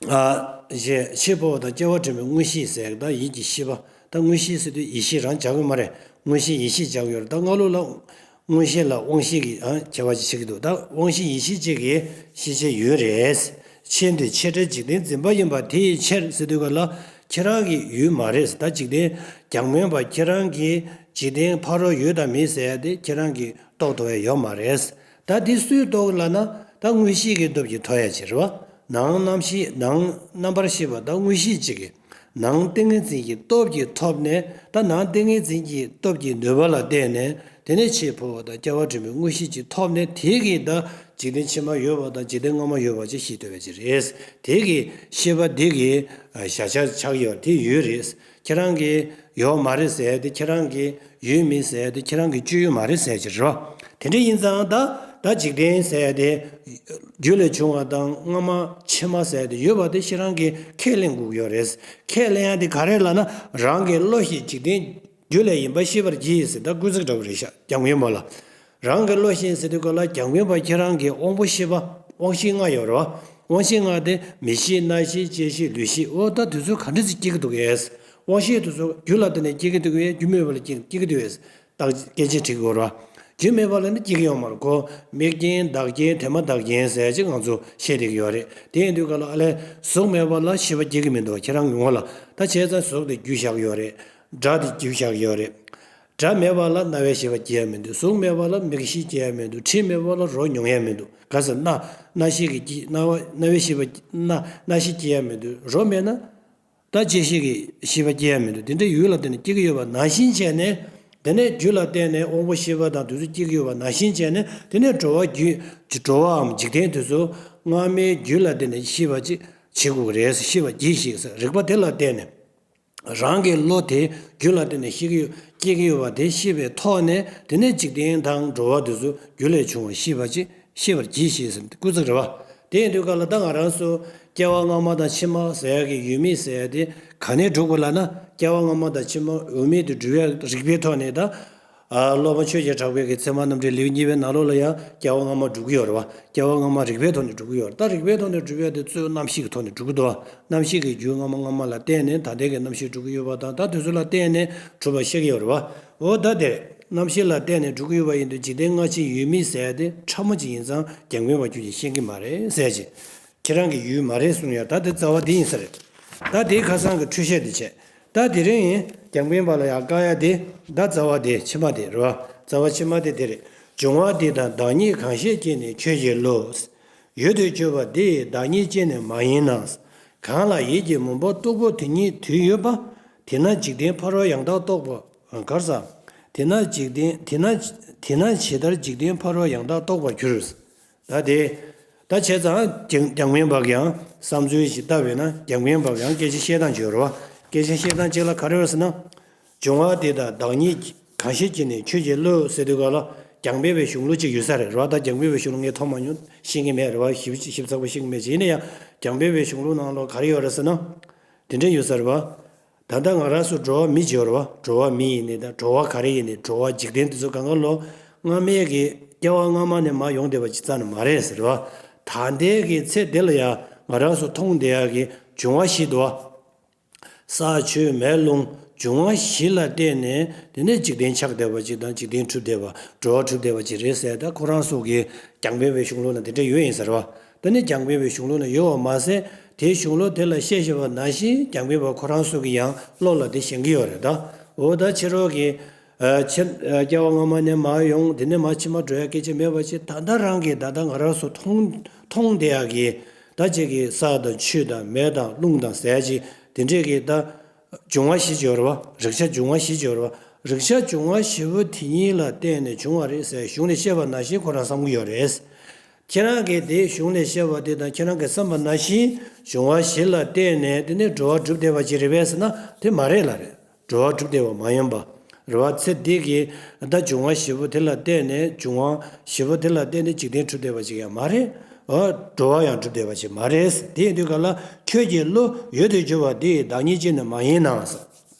ཨ། ཞེས་ཕྱིའི་འཕོ་བ་དང་སྐྱེ་བ་དྲན་པའི་མངོན་ཤེས་ཟེར། ད་ཡིད་ཀྱི་ཤེས་པ། ད་མངོན་ཤེས་ཟེར་དུས་ཡིད་ཤེས་རང་སྦྱར་གི་མ་རེད། མངོན་ཤེས་ཡིད་ཤེས་སྦྱར་གི་ཡོད་རེད། ད་སྔ་ལོགས་ལ་མངོན་ཤེས་ལ་དབང་ཤེས་ཀྱི་ཨ་ཁྱད་པར་ཅིག་ཕྱེ་གི་འདུག་ད་དབང་ཤེས་ཡིད་ཤེས་གཅིག་གི་ཤེས་བྱའི་ཡུལ་རེད། ཆེས་འདི་ཆེས་བྲལ་འཇིག་རྟེན་འཛིན་པ་ཡིན་པ་དེའི་ཕྱིར་ཟེར་དུས་ག་ལ་ཁྱེད་རང་གི་ཡུལ་མ་རེད། ད་འཇིག་རྟེན་རྒྱང་མིན་པ་ཁྱེད་རང་གི་འཇིག་རྟེན་ཕ་རོལ་ཡོད་དང་མེད་ཟེར་ཡ་དེ་ཁྱེད་རང་གི་རྟོགས་ཐུབ་ཡ་ཡོད་མ་རེད། ད་འདི་སུས་རྟོགས་ལབ་ན་ད་མངོན་ཤེས་ཀྱི་སྟོབས་ཀྱིས་ཐོབ་ཡ་ཅིག་རེད་བ། ནང་རྣམ་ཤེས་ནང་རྣམ་པར་ཤེས་པ་ད་མངོན་ཤེས་ཅིག་གིས་ནང་ཏིང་ངེ་འཛིན་གྱི་སྟོབས་ཀྱིས་ཐོབ་ནས་ད་ནང་ཏིང་ངེ་འཛིན་གྱི་སྟོབས་ཀྱི་ནུས་པ་ལ་བརྟེན་ནས་དེ་ནས་ཕྱིའི་འཕོ་བ་དང་སྐྱེ་བ་དྲན་པའི་མངོན་ཤེས་ཀྱིས་ཐོབ་ནས་དེ་གིས་ད་འཇིག་རྟེན་ཕྱི་མ་ཡོད་པ་དང་འཇིག་རྟེན་སྔ་མ་ཡོད་པ་ཅིག་ཤེས་ཐུབ་པ་ཅིག་རེད། དེ་གིས་ཤེས་པ་འདི་གི་བཞག་བྱ་ཆགས་ཡོད་དེ་ཡུལ་རེད། ཁྱེད་རང་གི་ཡོད་མ་རེད་ཟེར་ཡ་དེ་ཁྱེད་རང་གི་ཡུལ་མིན་ཟེར་ཡ་དེ་ཁྱེད་རང་གི་སྤྱོད་ཡུལ་མ་རེད་ཟེར་ཡ་ཅིག་རེད་བ། དེ་འདྲ་ཡིན་ཙང་ད་ད་འཇིག་རྟེན་ཟེར་ཡ་དེ་རྒྱུ་ལས་བྱུང་བ་དང་སྔ་མ་ཕྱི་མ་ཟེར་ཡ་དེ་ཡོད་པ་དེ་ཁྱེད་རང་གིས་ཁས་ལེན་དགོས་ཀྱི་ཡོད་རེད། ཁས་ལེན་ཡ་དེ་ག་རེ་ལབ་ན་རང་གི་བློ་ཞིག་འཇིག་རྟེན་རྒྱུ་ལས་ཡིན་པ་ཤེས་པར་གྱིས་ཟེར་ད་སྐུལ་ཚིག་འདྲ་བོ་རེད་ཤག་རྒྱང་མིན་པ་ལ། རང་གི་བློ་ཞེས་ཟེར་དུས་ག་ལ་རྒྱང་མིན་པ་ཁྱེད་རང་གི་དབང་པོ་ཤེས་པ་དབང་ཤེས་ལྔ་ཡོད་རེད་བ། དབང་ཤེས་ལྔ་དེ་མིག་ཤེས་རྣ་ཤེས་ལྕེ་ཤེས་ལུས་ཤེས། འོ་ད་དེ་ཚོ་ག་འདྲ་ཞིག་སྐྱེ་གི་འདུག་གས། དབང་ཤེས་དེ་ཚོ་རྒྱུ་ལ་བརྟེན་ནས་སྐྱེ་གི་འདུག་གས། རྒྱུ་མེད་པ་ལ་སྐྱེ་སྐྱེ་གི་འདུག་གས། ད་སྐད་ཆ་དྲིས་དགོས་རེད་བ། རྒྱུ་མེད་པ་ལ་ནི་སྐྱེ་གི་ཡོད་མ་རེད་ཁོ། མིག་རྐྱེན་བདག་རྐྱེན་དེ་མ་བདག་རྐྱེན་ཟེར་ཅིག་ང་ཚོ་བཤད་བསྡད་ཀྱི་ཡོད་རེད། དེ་ཡིན་དུས་ག་ལ་ཨ་ལས་གཟུགས་མེད་པ་ལ་ཤེས་པ་སྐྱེ་གི་མི་འདུག་ཁྱེད་རང་གི་ངོ་ལ་ད་བྱས་ཙང་གཟུགས་དེ་རྒྱུ་བཞག་གི་ཡོད་རེད། སྒྲ་དེ་རྒྱུ་བཞག་གི་ཡོད་རེད། སྒྲ་མེད་པ་ལ་རྣ་བའི་ཤེས་པ་སྐྱེ་ཡ་མི་འདུག་གཟུགས་མེད་པ་ལ་མིག་ཤེས་སྐྱེ་ཡ་མི་འདུག་དྲི་མེད་པ་ལ་རོ་མྱོང་ཡ་མི་འདུག་ག་ཟེར་ན། རྣ་ཤེས་ཀྱི་སྐྱེ་རྣ་བ་རྣ་བའི་ཤེས་པ་རྣ་རྣ་ཤེས་སྐྱེ་ཡ་མི་འདུག་རོ་མེད་ན། ད་ལྕེ་ཤེས་ཀྱི་ཤེས་པ་སྐྱེ་ཡ་མི་འདུག་དེ་འདྲ་ཡུལ་ལ་བརྟེན་ནས་སྐྱེ་གི་ཡོད་པ་ནང་བཞིན་བྱས་ནས། དེ་ནས་རྒྱུ་ལ་བརྟེན་ནས་དབང་པོ་ཤེས་པ་དང་དེ་ཚོ་སྐྱེ་གི་ཡོད་པ་ནང་བཞིན་བྱས་ནས་དེ་ནས་འགྲོ་བ་རྒྱུ་འགྲོ་བའམ་འཇིག་རྟེན་དེ་ཚོ་སྔ་མའི་རྒྱུ་ལ་བརྟེན་ནས་ཤེས་པ་ཅིག་བྱེད་དགོས་ཀྱི་རེད། ཤེས་པར་གྱིས་ཤིག་ཟེར་རིགས་པ་དེ་ལ་བརྟེན་ནས། རང་གི་བློ་དེ་རྒྱུ་ལ་བརྟེན་ནས་ཤེས་ཀྱི་ཡོད་སྐྱེ་གི་ཡོད་པ་དེ་ཤེས་པའི་ཐོག་ནས་དེ་ནས་འཇིག་རྟེན་དང་འགྲོ་བ་དེ་ཚོ་རྒྱུ་ལས་བྱུང་བ་ཤེས་པ་ཅིག་ཤེས་པར་གྱིས་ཤིག་ཟེར་སྐུལ་ཚིག་རེད་བ། དེ་ཡིན་དུས་ག་ལ་ད་ང་རང་ཚོ་སྐྱེ་བ་སྔ་མ་དང་ཕྱི་མ་ཟེར་ཡག་གི་ཡོད་མེད་ཟེར་ཡག་དེ་ ག་ནས་སྒྲུབ་དགོས་ལབ་ན། སྐྱེ་བ་སྔ་མ་དང་ཕྱི་མ་འོས་མེད་དུ་སྒྲུབ་ཡ་རིགས་པའི་ཐོག་ནས་ད། ཨ། སློབ་དཔོན་ཆོས་རྒྱལ་གྲགས་པའི་གི་ཚད་མ་རྣམ་འགྲེལ་ལེའུ་གཉིས་པའི་ནང་ལོགས་ལ་ཡང་སྐྱེ་བ་སྔ་མ་སྒྲུབ་ཀྱི་ཡོད་རེད་བ། སྐྱེ་བ་སྔ་མ་རིགས་པའི་ཐོག་ནས་སྒྲུབ་ཀྱི་ཡོད་རེད། ད་རིགས་པའི་ཐོག་ནས་སྒྲུབ་ཡ་དེ་གཙོ་བོ་རྣམ་ཤེས་ཀྱི་ཐོག་ནས་སྒྲུབ་ཀྱི་འདུག་བ། རྣམ་ཤེས་ཀྱི་རྒྱུད་སྔ་མ་སྔ་མ་ལ་བརྟེན་ནས་ད་ལྟའི་གི་རྣམ་ཤེས་སྒྲུབ་ཀྱི་ཡོད་པ་དང་། ད་དེ་ཚོ་ལ་བརྟེན་ནས་གྲུབ་པ་བཤད་ཀྱི་ཡོད་རེད་བ། འོ་ད་དེ་རྣམ་ཤེས་ལ་བརྟེན་ནས་སྒྲུབ་ཀྱི་ཡོད་པ་ཡིན་དུས། འཇིག་རྟེན་སྔ་ཕྱི་ཡོད་མེད་ཟེར་ཡ་དེ་ཕྲ་མོ་ཅིག་ཡིན་ཙང་རྒྱང་འཕེན་པ་ཁྱོད་ཀྱིས་ཤེས་ཀྱི་མ་རེད་ཟེར་ཅིག་ཁྱེད་རང་གི་ཡུལ་མ་རེད་གསུངས་ཡ། ད་དེ་རྩ་བ་འདི་ཡིན་ས་རེད། ད་དེའི་ཁ་སང་གི་འཁྲུལ་བཤད་དེ་བྱས། ད་དེ་རིང་ཡིན་རྒྱང་འཕེན་པ་ལ་ཡང་བཀག་ཡ་དེ། ད་རྩ་བ་དེ་ཕྱི་མ་དེ་རེད་བ། རྩ་བ་ཕྱི་མ་དེ་དེ་རེད། འབྱུང་བ་འདི་དག་བདག་ཉིད་གང་ཤེས་ཀྱིས་ནི་ཁྱོད་ཀྱི་བློ། ཡོད་དུ་གྱུར་པ་འདི་བདག་ཉིད་ཅན་ནི་མ་ཡིན་ན། གང་ལ་ཡིད་ཀྱི་མུན་པ་སྟུག་པོ་དེ་ཉིད་དུ་ཡོད་པ། དེས་ན་འཇིག་རྟེན་ཕ་རོལ་ཡང་དག་རྟོགས་པ། གར་ས། དེས་ན་འཇིག་རྟེན། དེས་ན། དེས་ན་ཇི་ལྟར་འཇིག་རྟེན་ཕ་རོལ་ཡང་དག་རྟོགས་པར་འགྱུར། ད་དེ། ད་བྱས་ཙང་རྒྱང་རྒྱང་འཕེན་པ་གིས་ཡང་བསམ་ཚུལ་ཞིག་བཏབ་པས་ན། རྒྱང་འཕེན་པ་གིས་ཡང་སྐད་ཆ་བཤད་སྟངས་ཅིག་ཡོད་རེད་བ། སྐད་ཆ་བཤད་སྟངས་གཅིག་ལ་ག་རེ་ཡོད་ཟེར་ན། འབྱུང་བ་འདི་དག་བདག་ཉིད་གང་ཤེས་ཀྱིས་ནི་ཁྱོད་ཀྱི་བློ་ཟེར་དུས་སྒང་ལ། རྒྱང་འཕེན་པའི་གཞུང་ལུགས་ཅིག་ཡོད་ས་རེད་བ། ད་རྒྱང་འཕེན་པའི་གཞུང་ལུགས་ངས་མཐོང་མ་མྱོང་། ཤེས་ཀྱི་མེད་རེད་བ། ཞིབ་ཞིབ་ཚགས་པོ་ཤེས་ཀྱི་མེད་ཅིག་ཡིན་ན་ཡང་རྒྱང་འཕེན་པའི་གཞུང་ལུགས་ནང་ལ་ག་རེ་ཡོད་རེད་ཟེར་ན། དེ་འདྲ་ཡོད་ས་རེད་བ། ད་ལྟ་ང་རང་ཚོ་འགྲོ་བ་མི་ཅིག་ཡོད་རེད་བ། འགྲོ་བ་མི་ཡིན་ནའི་ད་འགྲོ་བ་ག་རེ་ཡིན་ནའི། འགྲོ་བ་འཇིག་རྟེན་འདི་ཚོ་གང་ག་ལོ། སྔ་མའི་གི་སྐྱེ་བ་སྔ་མ་ནས་མར་ཡོང་བསྡད་པ་ཅིག་རྩ་ནས་མ་རེད་ཟེར་བ། ད་ལྟའི་གི་ཚེ་འདི་ལ་ཡང་ང་རང་ཚོ་མཐོང་བསྡད་ཡག་གི་འབྱུང་བ་བཞི་འདུག་བ། ས་ཆུ་མེ་རླུང་། འབྱུང་བ་བཞི་ལ་བརྟེན་ནས་དེ་ནས་འཇིག་རྟེན་ཆགས་བསྡད་པ་ཅིག་དང་། འཇིག་རྟེན་གྲུབ་བསྡད་པ། འགྲོ་བ་གྲུབ་བསྡད་པ་ཅིག་རེད་ཟེར། ད་ཁོ་རང་ཚོ་གི་རྒྱང་འཕེན་པའི་གཞུང་ལུགས་ན་དེ་འདྲ་ཡོད་ཡིན་ཟེར་བ། དེ་ནི་རྒྱང་འཕེན་པའི་གཞུང་ལུགས་ན་ཡོད་པ་མ་ཟད། དེའི་གཞུང་ལུགས་དེ་ལ་བཤད་བཞིན་པ་ནང་བཞིན་རྒྱང་འཕེན་པ་ཁོ་རང་ཚོ་གི་ཡང་བློ་ལ་དེ་ཞེན་གྱི་ཡོད་རེད་ད། འོ་ད་ཕྱི་རོལ་གྱི། ཨ། ཕྱི། ཨ། སྐྱེ་བ་སྔ་མ་ནས་མར་ཡོང་། དེ་ནས་མར་ཕྱི་མ་འགྲོ་ཡ་སྐད་ཆ་མེད་པ་ཅིག་ད་ལྟ་རང་གི་ད་ལྟ་ང་རང་ཚོ་མཐོང་མཐོང་བསྡད་ཡག་གི། ད་ཅིག་གི་ས་དང་ཆུ་དང་མེ་དང་རླུང་དང་ཟེར་ཅིག་དེ་འདྲས་ཀྱི་ད་འབྱུང་བ་བཞི་ཅིག་ཡོད་རེད་བ། རེག་བྱ་འབྱུང་བ་བཞི་ཅིག་ཡོད་རེད་བ། རེག་བྱ་འབྱུང་བ་བཞི་པོ་དེ་ཉིད་ལ་བརྟེན་ནས་བྱུང་བ་རེད་ཟེར་གཞུང་ནས་བཤད་པ་ནང་བཞིན་ཁོ་རང་བསམ་གྱི་ཡོད་རེད། ཁྱེད་རང་གིས་དེའི་གཞུང་ནས་བཤད་པ་དེ་དང་ཁྱེད་རང་གིས་བསམ་པ་ནང་བཞིན་འབྱུང་བ་བཞི་ལ་བརྟེན་ནས་དེ་ནས་འགྲོ་བ་གྲུབ་བསྡད་པ་ཅིག་རེད་པས་ཟེར་ན་དེ་མ་རེད་ལབ་རེད། འགྲོ་བ་གྲུབ་བསྡད་པ་མ་ཡིན་པ་རེད་བ། ཚེ་འདི་གི་ད་འབྱུང་བ་བཞི་པོ་དེ་ལ་བརྟེན་ནས། འབྱུང་བ་བཞི་པོ་དེ་ལ་བརྟེན་ནས་འཇིག་རྟེན་གྲུབ་བསྡད་པ་ཅིག་ཡང་མ་རེད། འོ། འགྲོ་བ་ཡང་གྲུབ་བསྡད་པ་ཅིག་མ་རེད། དེ་ཡིན་དུས་ག་ལ་ཁྱོད་ཀྱི་བློ་ཡོད་དུ་གྱུར་པ་འདི་བདག་ཉིད་ཅན་ནི་མ་ཡིན་ན།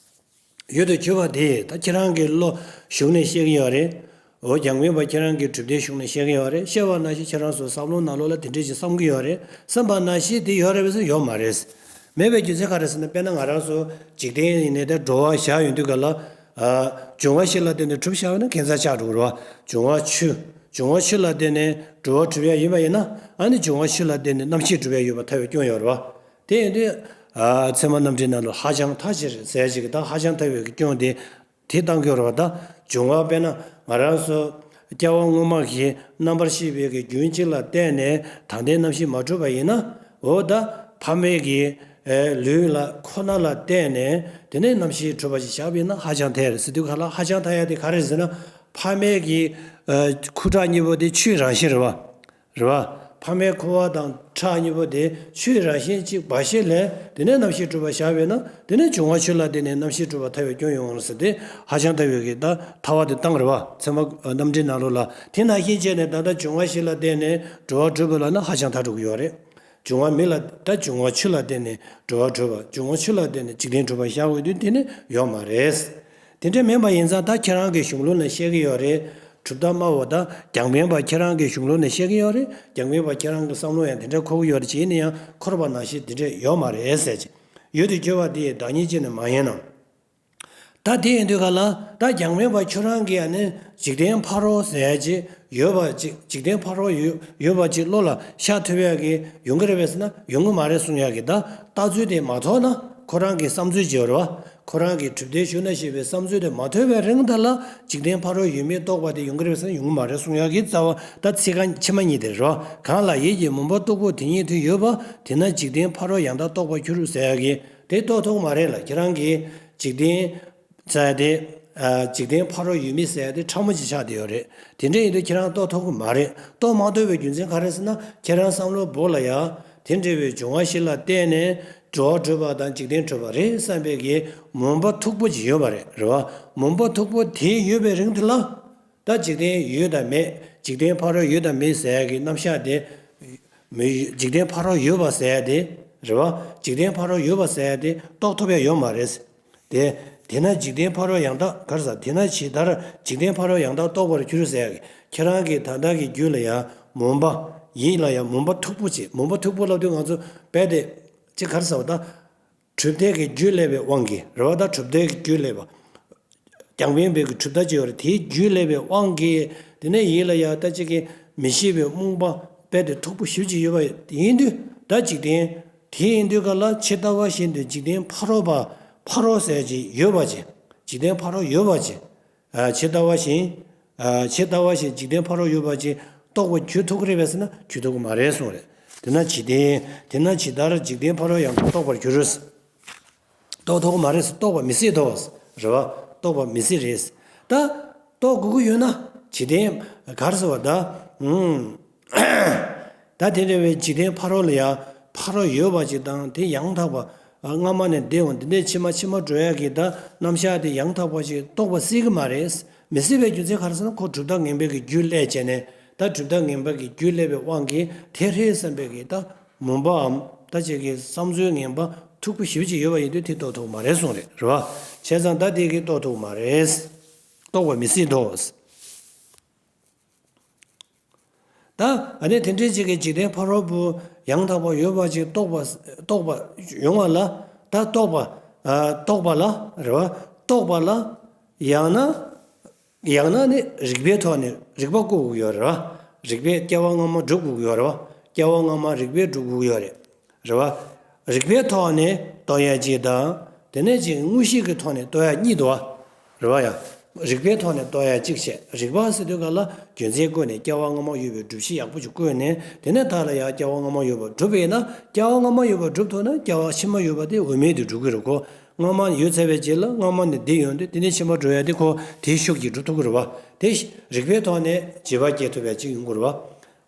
ཡོད་དུ་གྱུར་པ་དེ་ད་ཁྱེད་རང་གི་བློ་གཞུང་ནས་བཤད་ཀྱི་ཡོད་རེད། འོ། རྒྱང་འཕེན་པ་ཁྱེད་རང་གི་གྲུབ་མཐའི་གཞུང་ནས་བཤད་ཀྱི་ཡོད་རེད། བཤད་པ་ནང་བཞིན་ཁྱེད་རང་ཚོ་བསམ་བློ་ནང་ལོགས་ལ་དེ་འདྲས་ཅིག་བསམ་གྱི་ཡོད་རེད། བསམ་པ་ནང་བཞིན་དེ་ཡོད་རེད་པས་ཟེར་ཡོད་མ་རེད། མེད་པའི་རྒྱུ་མཚན་ག་རེ་ཟེར་ན། དཔེར་ན་ང་རང་ཚོ་འཇིག་རྟེན་ཡིན་ནའི་ད་འགྲོ་བ་བཞག་ཡོང་དུས་ག་ལ། ཨ། འབྱུང་བ་བཞི་ལ་བརྟེན་ནས་གྲུབ་བཞག་ན་ཁྱད་མཚར་ཆགས་འགྲོ་གི་རེད་བ། འབྱུང་བ་ཆུ། འབྱུང་བ་ཆུ་ལ་བརྟེན་ནས་འགྲོ་བ་གྲུབ་ཡ་ཡིན་པ་ཡིན་ན། ཨ་ནི་འབྱུང་བ་ཆུ་ལ་བརྟེན་ནས་རྣམ་ཤེས་གྲུབ་ཡ་ཡོད་པ་ཐལ་བའི་སྐྱོན་ཡོད་རེད་བ། དེ་ཡིན་དུས། ཨ། ཚད་མ་རྣམ་འགྲེལ་ནང་ལ་ཧ་ཅང་ཐལ་ཕྱིར་ཟེར་ཅིག་གི་ད་ཧ་ཅང་ཐལ་བའི་གི་སྐྱོན་དེ་དེ་བཏང་གི་ཡོད་རེད་བ། ད་འབྱུང་བ་དཔེར་ན་ང་རང་ཚོ་སྐྱེ་བ་སྔོན་མ་གི་རྣམ་པར་ཤེས་པའི་གི་རྒྱུན་གཅིག་ལ་བརྟེན་ནས་ད་ལྟའི་རྣམ་ཤེས་མ་གྲུབ་པ་ཡིན་ན། འོ། ད་ཕ་མའི་གི། ཨེ། ལུས་ལ་ཁོ་ན་ལ་བརྟེན་ནས་དེ་ནས་རྣམ་ཤེས་གྲུབ་པ་ཞིག་བཞག་པ་ཡིན་ན་ཧ་ཅང་ཐལ་རེད་ཟེར་དུས་ག་ལ། ཧ་ཅང་ཐལ་ཡ་དེ་ག་རེ་ཟེར་ན། ཕ་མའི་གི། ཨེ། ཁུ་ཁྲག་གཉིས་པོ་དེ་ཆུའི་རང་བཞིན་རེད་བ། རེད་བ། ཕ་མའི་ཁུ་བ་དང་ཁྲག་གཉིས་པོ་དེ་ཆུའི་རང་བཞིན་གཅིག་པ་ཞིག་ལས། དེ་ནས་རྣམ་ཤེས་གྲུབ་པ་བཞག་པས་ན། དེ་ནས་འབྱུང་བ་ཆུ་ལ་བརྟེན་ནས་རྣམ་ཤེས་གྲུབ་པ་ཐལ་བའི་སྐྱོན་ཡོང་བ་ཟེར་ཏེ། ཧ་ཅང་ཐལ་བའི་གི་ད་ཐལ་བ་དེ་བཏང་རེད་བ། ཚད་མ་རྣམ་འགྲེལ་ནང་ལོགས་ལ། དེ་ནང་བཞིན་བྱས་ནས་ད་ལྟ་འབྱུང་བ་བཞི་ལ་བརྟེན་ནས་འགྲོ་བ་གྲུབ་པ་ལབ་ན་ཧ་ཅང་ཐལ་འགྲོ་གི་ཡོད་རེད། འབྱུང་བ་མི་ལ། ད་འབྱུང་བ་ཆུ་ལ་བརྟེན་ནས་འགྲོ་བ་གྲུབ་པ། འབྱུང་བ་ཆུ་ལ་བརྟེན་ནས་འཇིག་རྟེན་གྲུབ་པ་བཞག་འོས་དུས་དེ་ནི་ཡོད་མ་རེད། དེ་འདྲ་མིན་པ་ཡིན་ཙང་ད་ཁྱེད་རང་གི་གཞུང་ལུགས་ནས་བཤད་ཀྱི་ཡོད་རེད། གྲུབ་མཐའ་སྨྲ་བ་དང་རྒྱང་འཕེན་པ་ཁྱེད་རང་གི་གཞུང་ལུགས་ནས་བཤད་ཀྱི་ཡོད་རེད། རྒྱང་འཕེན་པ་ཁྱེད་རང་གི་བསམ་བློ་ཡང་དེ་འདྲ་འཁོར་གྱི་ཡོད་རེད། བྱས་ན་ཡང་འཁོར་བ་ནང་བཞིན་དེ་འདྲ་ཡོད་མ་རེད་ཟེར་གྱི། ཡོད་དུ་གྱུར་པ་དེ་བདག་ཉིད་ཅན་ནི་མ་ཡིན་ནམ། ད་དེ་ཡིན་དུས་ག་ལ། ད་རྒྱང་འཕེན་པ་ཁྱོད་རང་གིས་ཨ་ནི་འཇིག་རྟེན་ཕ་རོལ་ཟེར་ཡ་ཅིག་ཡོད་པ་ཅིག་འཇིག་རྟེན་ཕ་རོལ་ཡོད་ཡོད་པ་ཅིག་བློ་ལ་ཤར་ཐུབ་ཡ་གི་ཡོང་གི་རེད་པས་ཟེར་ན་ཡོང་གི་མ་རེད་གསུང་ཡ་གི། ད་ལྟ་ཚུལ་དེ་མ་ཐོག་ན། ཁོ་རང་གི་བསམ་ཚུལ་ཅིག་ཡོད་རེད་བ། ཁོ་རང་གི་གྲུབ་མཐའི་གཞུང་ན་བཤད་པའི་བསམ་ཚུལ་དེ་མ་ཐོས་པའི་རིང་དེ་ལ་འཇིག་རྟེན་ཕ་རོལ་ཡོད་མེད་རྟོགས་པ་དེ་ཡོང་གི་རེད་པས་ཟེར་ན་ཡོང་གི་མ་རེད་གསུང་ཡ་གི་རྩ་བ། ད་ཚིག་རྐང་ཕྱི་མ་གཉིས་དེ་རེད་བ། གང་ལ་ཡིད་ཀྱི་མུན་པ་སྟུག་པོ་དེ་ཉིད་དུ་ཡོད་པ། དེས་ན་འཇིག་རྟེན་ཕ་རོལ་ཡང་དག་རྟོགས་པར་འགྱུར་ཟེར་ཡ་གི་དེ་རྟོགས་ཐུབ་ཀྱི་མ་རེད་ལ། ཁྱེད་རང་གིས་འཇིག་རྟེན་ཟེར་ཡ་དེ། ཨ། འཇིག་རྟེན་ཕ་རོལ་ཡོད་མེད་ཟེར་ཡ་དེ་ཕྲ་མོ་ཅིག་ཆགས་བསྡད་ཡོད་རེད། དེ་འདྲ་ཡིན་དུས་ཁྱེད་རང་རྟོགས་ཐུབ་ཀྱི་མ་རེད། རྟོགས་མ་ཐུབ་པའི་རྒྱུ་མཚན་ག་རེ་ཟེར་ན། ཁྱེད་རང་བསམ་བློ་བོར་ལ་ཡ། དེ་འདྲ་བའི་འབྱུང་བ་བཞི་ལ་བརྟེན་ནས་འགྲོ་བ་གྲུབ་པ་དང་འཇིག་རྟེན་གྲུབ་པ་རེད་བསམ་པའི་གི་མུན་པ་མཐུག་པོ་ཅིག་ཡོད་པ་རེད། རེད་བ། མུན་པ་མཐུག་པོ་དེ་ཡོད་པའི་རིང་དེ་ལ། ད་འཇིག་རྟེན་ཡོད་དང་མེད། འཇིག་རྟེན་ཕ་རོལ་ཡོད་དང་མེད་ཟེར་ཡ་གི་རྣམ་གཞག་དེ། མི། འཇིག་རྟེན་ཕ་རོལ་ཡོད་པ་ཟེར་ཡ་དེ། རེད་བ། འཇིག་རྟེན་ཕ་རོལ་ཡོད་པ་ཟེར་ཡ་དེ་རྟོགས་ཐུབ་ཡ་ཡོད་མ་རེད། དེ། དེས་ན་འཇིག་རྟེན་ཕ་རོལ་ཡང་དག་ག་རེ་ཟེར། དེས་ན་ཇི་ལྟར་འཇིག་རྟེན་ཕ་རོལ་ཡང་དག་རྟོགས་པར་འགྱུར་ཟེར་ཡ་གི། ཁྱེད་རང་གིས་ད་ལྟ་གི་རྒྱུད་ལ་ཡང་མུན་པ། ཡིད་ལ་ཡང་མུན་པ་མཐུག་པོ་ཅིག་མུན་པ་མཐུག་པོ་ལབ་དུས་ང་ཚོ་རྦད་དེ་ཅིག་ག་རེ་ཟེར་བ་ད། གྲུབ་མཐའ་གི་རྒྱུད་བསླད་པའི་དབང་གིས་རེད་བ། ད་གྲུབ་མཐའ་གི་རྒྱུད་བསླད་པ། རྒྱང་འཕེན་པའི་གི་གྲུབ་མཐའ་ཅིག་ཡོད་རེད། དེའི་རྒྱུད་བསླད་པའི་དབང་གིས་དེ་ནས་ཡིད་ལ་ཡང་ད་ཅིག་གི་མི་ཤེས་པའི་རྨོངས་པ་རྦད་དེ་མཐུག་པོ་ཞེ་པོ་ཅིག་ཡོད་པ་ཡིན་དུས། ད་འཇིག་རྟེན་དེ་ཡིན་དུས་ག་ལ་ཇི་ལྟ་བ་བཞིན་དུ་འཇིག་རྟེན་ཕ་རོལ་པ། ཕ་རོལ་ཟེར་ཅིག་ཡོད་པ་ཅིག་འཇིག་རྟེན་ཕ་རོལ་ཡོད་པ་ཅིག་ཨ། ཇི་ལྟ་བ་བཞིན། ཨ། ཇི་ལྟ་བ་བཞིན་འཇིག་རྟེན་ཕ་རོལ་ཡོད་པ་ཅིག་རྟོགས་པར་འགྱུར་ཐུབ་ཀྱི་རེད་པས་ཟེར་ན་འགྱུར་ཐུབ་ཀྱི་མ་རེད་གསུངས་རེད། དེས་ན་ཇི་ལྟར། དེས་ན་ཇི་ལྟར་འཇིག་རྟེན་ཕ་རོལ་ཡང་དག་རྟོགས་པར་འགྱུར། རྟོགས་ཐུབ་ཀྱི་མ་རེད། རྟོགས་པ་མི་སྲིད་དོ། རེད་བ། རྟོགས་པ་མི་སྲིད་རེད། ད་རྟོགས་དགོས་ཀྱི་ཡོད་ན་ཇི་ལྟར་ག་རེ་ཟེར་བ་ད། ཨུམ། ད་དེ་འདྲ་བའི་འཇིག་རྟེན་ཕ་རོལ་ལ་ཡང་ཕ་རོལ་ཡོད་པ་ཅིག་དང་། དེ་ཡང་དག་པ། སྔ་མ་ནས་འདས་འོང་། འདི་ནས་ཕྱི་མ་ཕྱི་མ་འགྲོ་ཡ་གི་ད་རྣམ་གཞག་དེ་ཡང་དག་པ་ཞིག་རྟོགས་པ་སྲིད་ཀྱི་མ་རེད། མི་སྲིད་པའི་རྒྱུ་མཚན་ག་རེ་ཟེར་ན། ཁོ་གྲུབ་མཐའ་ངན་པའི་གི་རྒྱུ་བསླད་བྱས་ནས། ད་གྲུབ་མཐའ་ངན་པ་གི་རྒྱུ་བསླད་པའི་དབང་གིས་དེ་རེད་བསམ་པའི་གི་ད་མུན་པའམ་ད་ཅིག་གི་བསམ་ཚུལ་ངན་པ་མཐུག་པོ་ཞེ་པོ་ཅིག་ཡོད་པ་ཡིན་དུས་དེ་རྟོགས་ཐུབ་མ་རེད་གསུངས་རེད། རེད་བ། བྱས་ཙང་ད་དེ་གི་རྟོགས་ཐུབ་མ་རེད། རྟོགས་པ་མི་སྲིད་དོ། ད་ཨ་ནི་དེ་འདྲའི་ཅིག་གི་འཇིག་རྟེན་ཕ་རོལ་པོ་ཡང་དག་པ་ཡོད་པ་ཅིག་རྟོགས་པ་རྟོགས་པ་ཡོང་བ་ལ། ད་རྟོགས་པ། ཨ། རྟོགས་པ་ལ། རེད་བ། རྟོགས་པ་ལ། ཡང་ན། ཡང་ན་ནི་རིགས་པའི་ཐོག་ནས་རིགས་པ་བཀོད་དགོས་ཡོད་རེད་བ། རིགས་པས་སྐྱེ་བ་སྔ་མ་སྒྲུབ་དགོས་ཡོད་རེད་བ། སྐྱེ་བ་སྔ་མ་རིགས་པས་སྒྲུབ་དགོས་ཡོད་རེད། རེད་བ། རིགས་པའི་ཐོག་ནས་རྟོགས་ཡ་གཅིག་དང་། དེ་ནས་ཅིག་མངོན་ཤེས་ཀྱི་ཐོག་ནས་རྟོགས་ཡ་གཉིས་འདུག་བ། རེད་བ། ཡང་རིགས་པའི་ཐོག་ནས་རྟོགས་ཡ་གཅིག་བྱས། རིགས་པ་ཟེར་དུས་ག་ལ་རྒྱུ་མཚན་བཀོད་ནས་སྐྱེ་བ་སྔ་མ་ཡོད་པའི་སྒྲུབ་གཞི་ཡག་པོ་ཅིག་བཀོད་ནས། དེ་ནས་ད་ལ་ཡང་སྐྱེ་བ་སྔ་མ་ཡོད་པ་སྒྲུབ་པ་ཡིན་ན། སྐྱེ་བ་སྔ་མ་ཡོད་པ་སྒྲུབ་ཐུབ་ན་སྐྱེ་བ་ཕྱི་མ་ཡོད་པ་དེ་འོས་མེད་དུ་འགྲུབ་ཀྱི་རེད་གོ། སྔ་མ་ཡོད་ཚར་བའི་རྗེས་ལ་སྔ་མ་ནས་འདི་ཡོང་དུས་དེ་ནས་ཕྱི་མ་འགྲོ་ཡ་དེ་ཁོ་དེའི་ཤུགས་ཀྱིས་འགྲུབ་ཐུབ་ཀྱི་རེད་བ། དེ་རིགས་པའི་ཐོག་ནས་བྱེད་པ་སྐྱེ་ཐུབ་ཡ་ཅིག་ཡོང་གི་རེད་བ།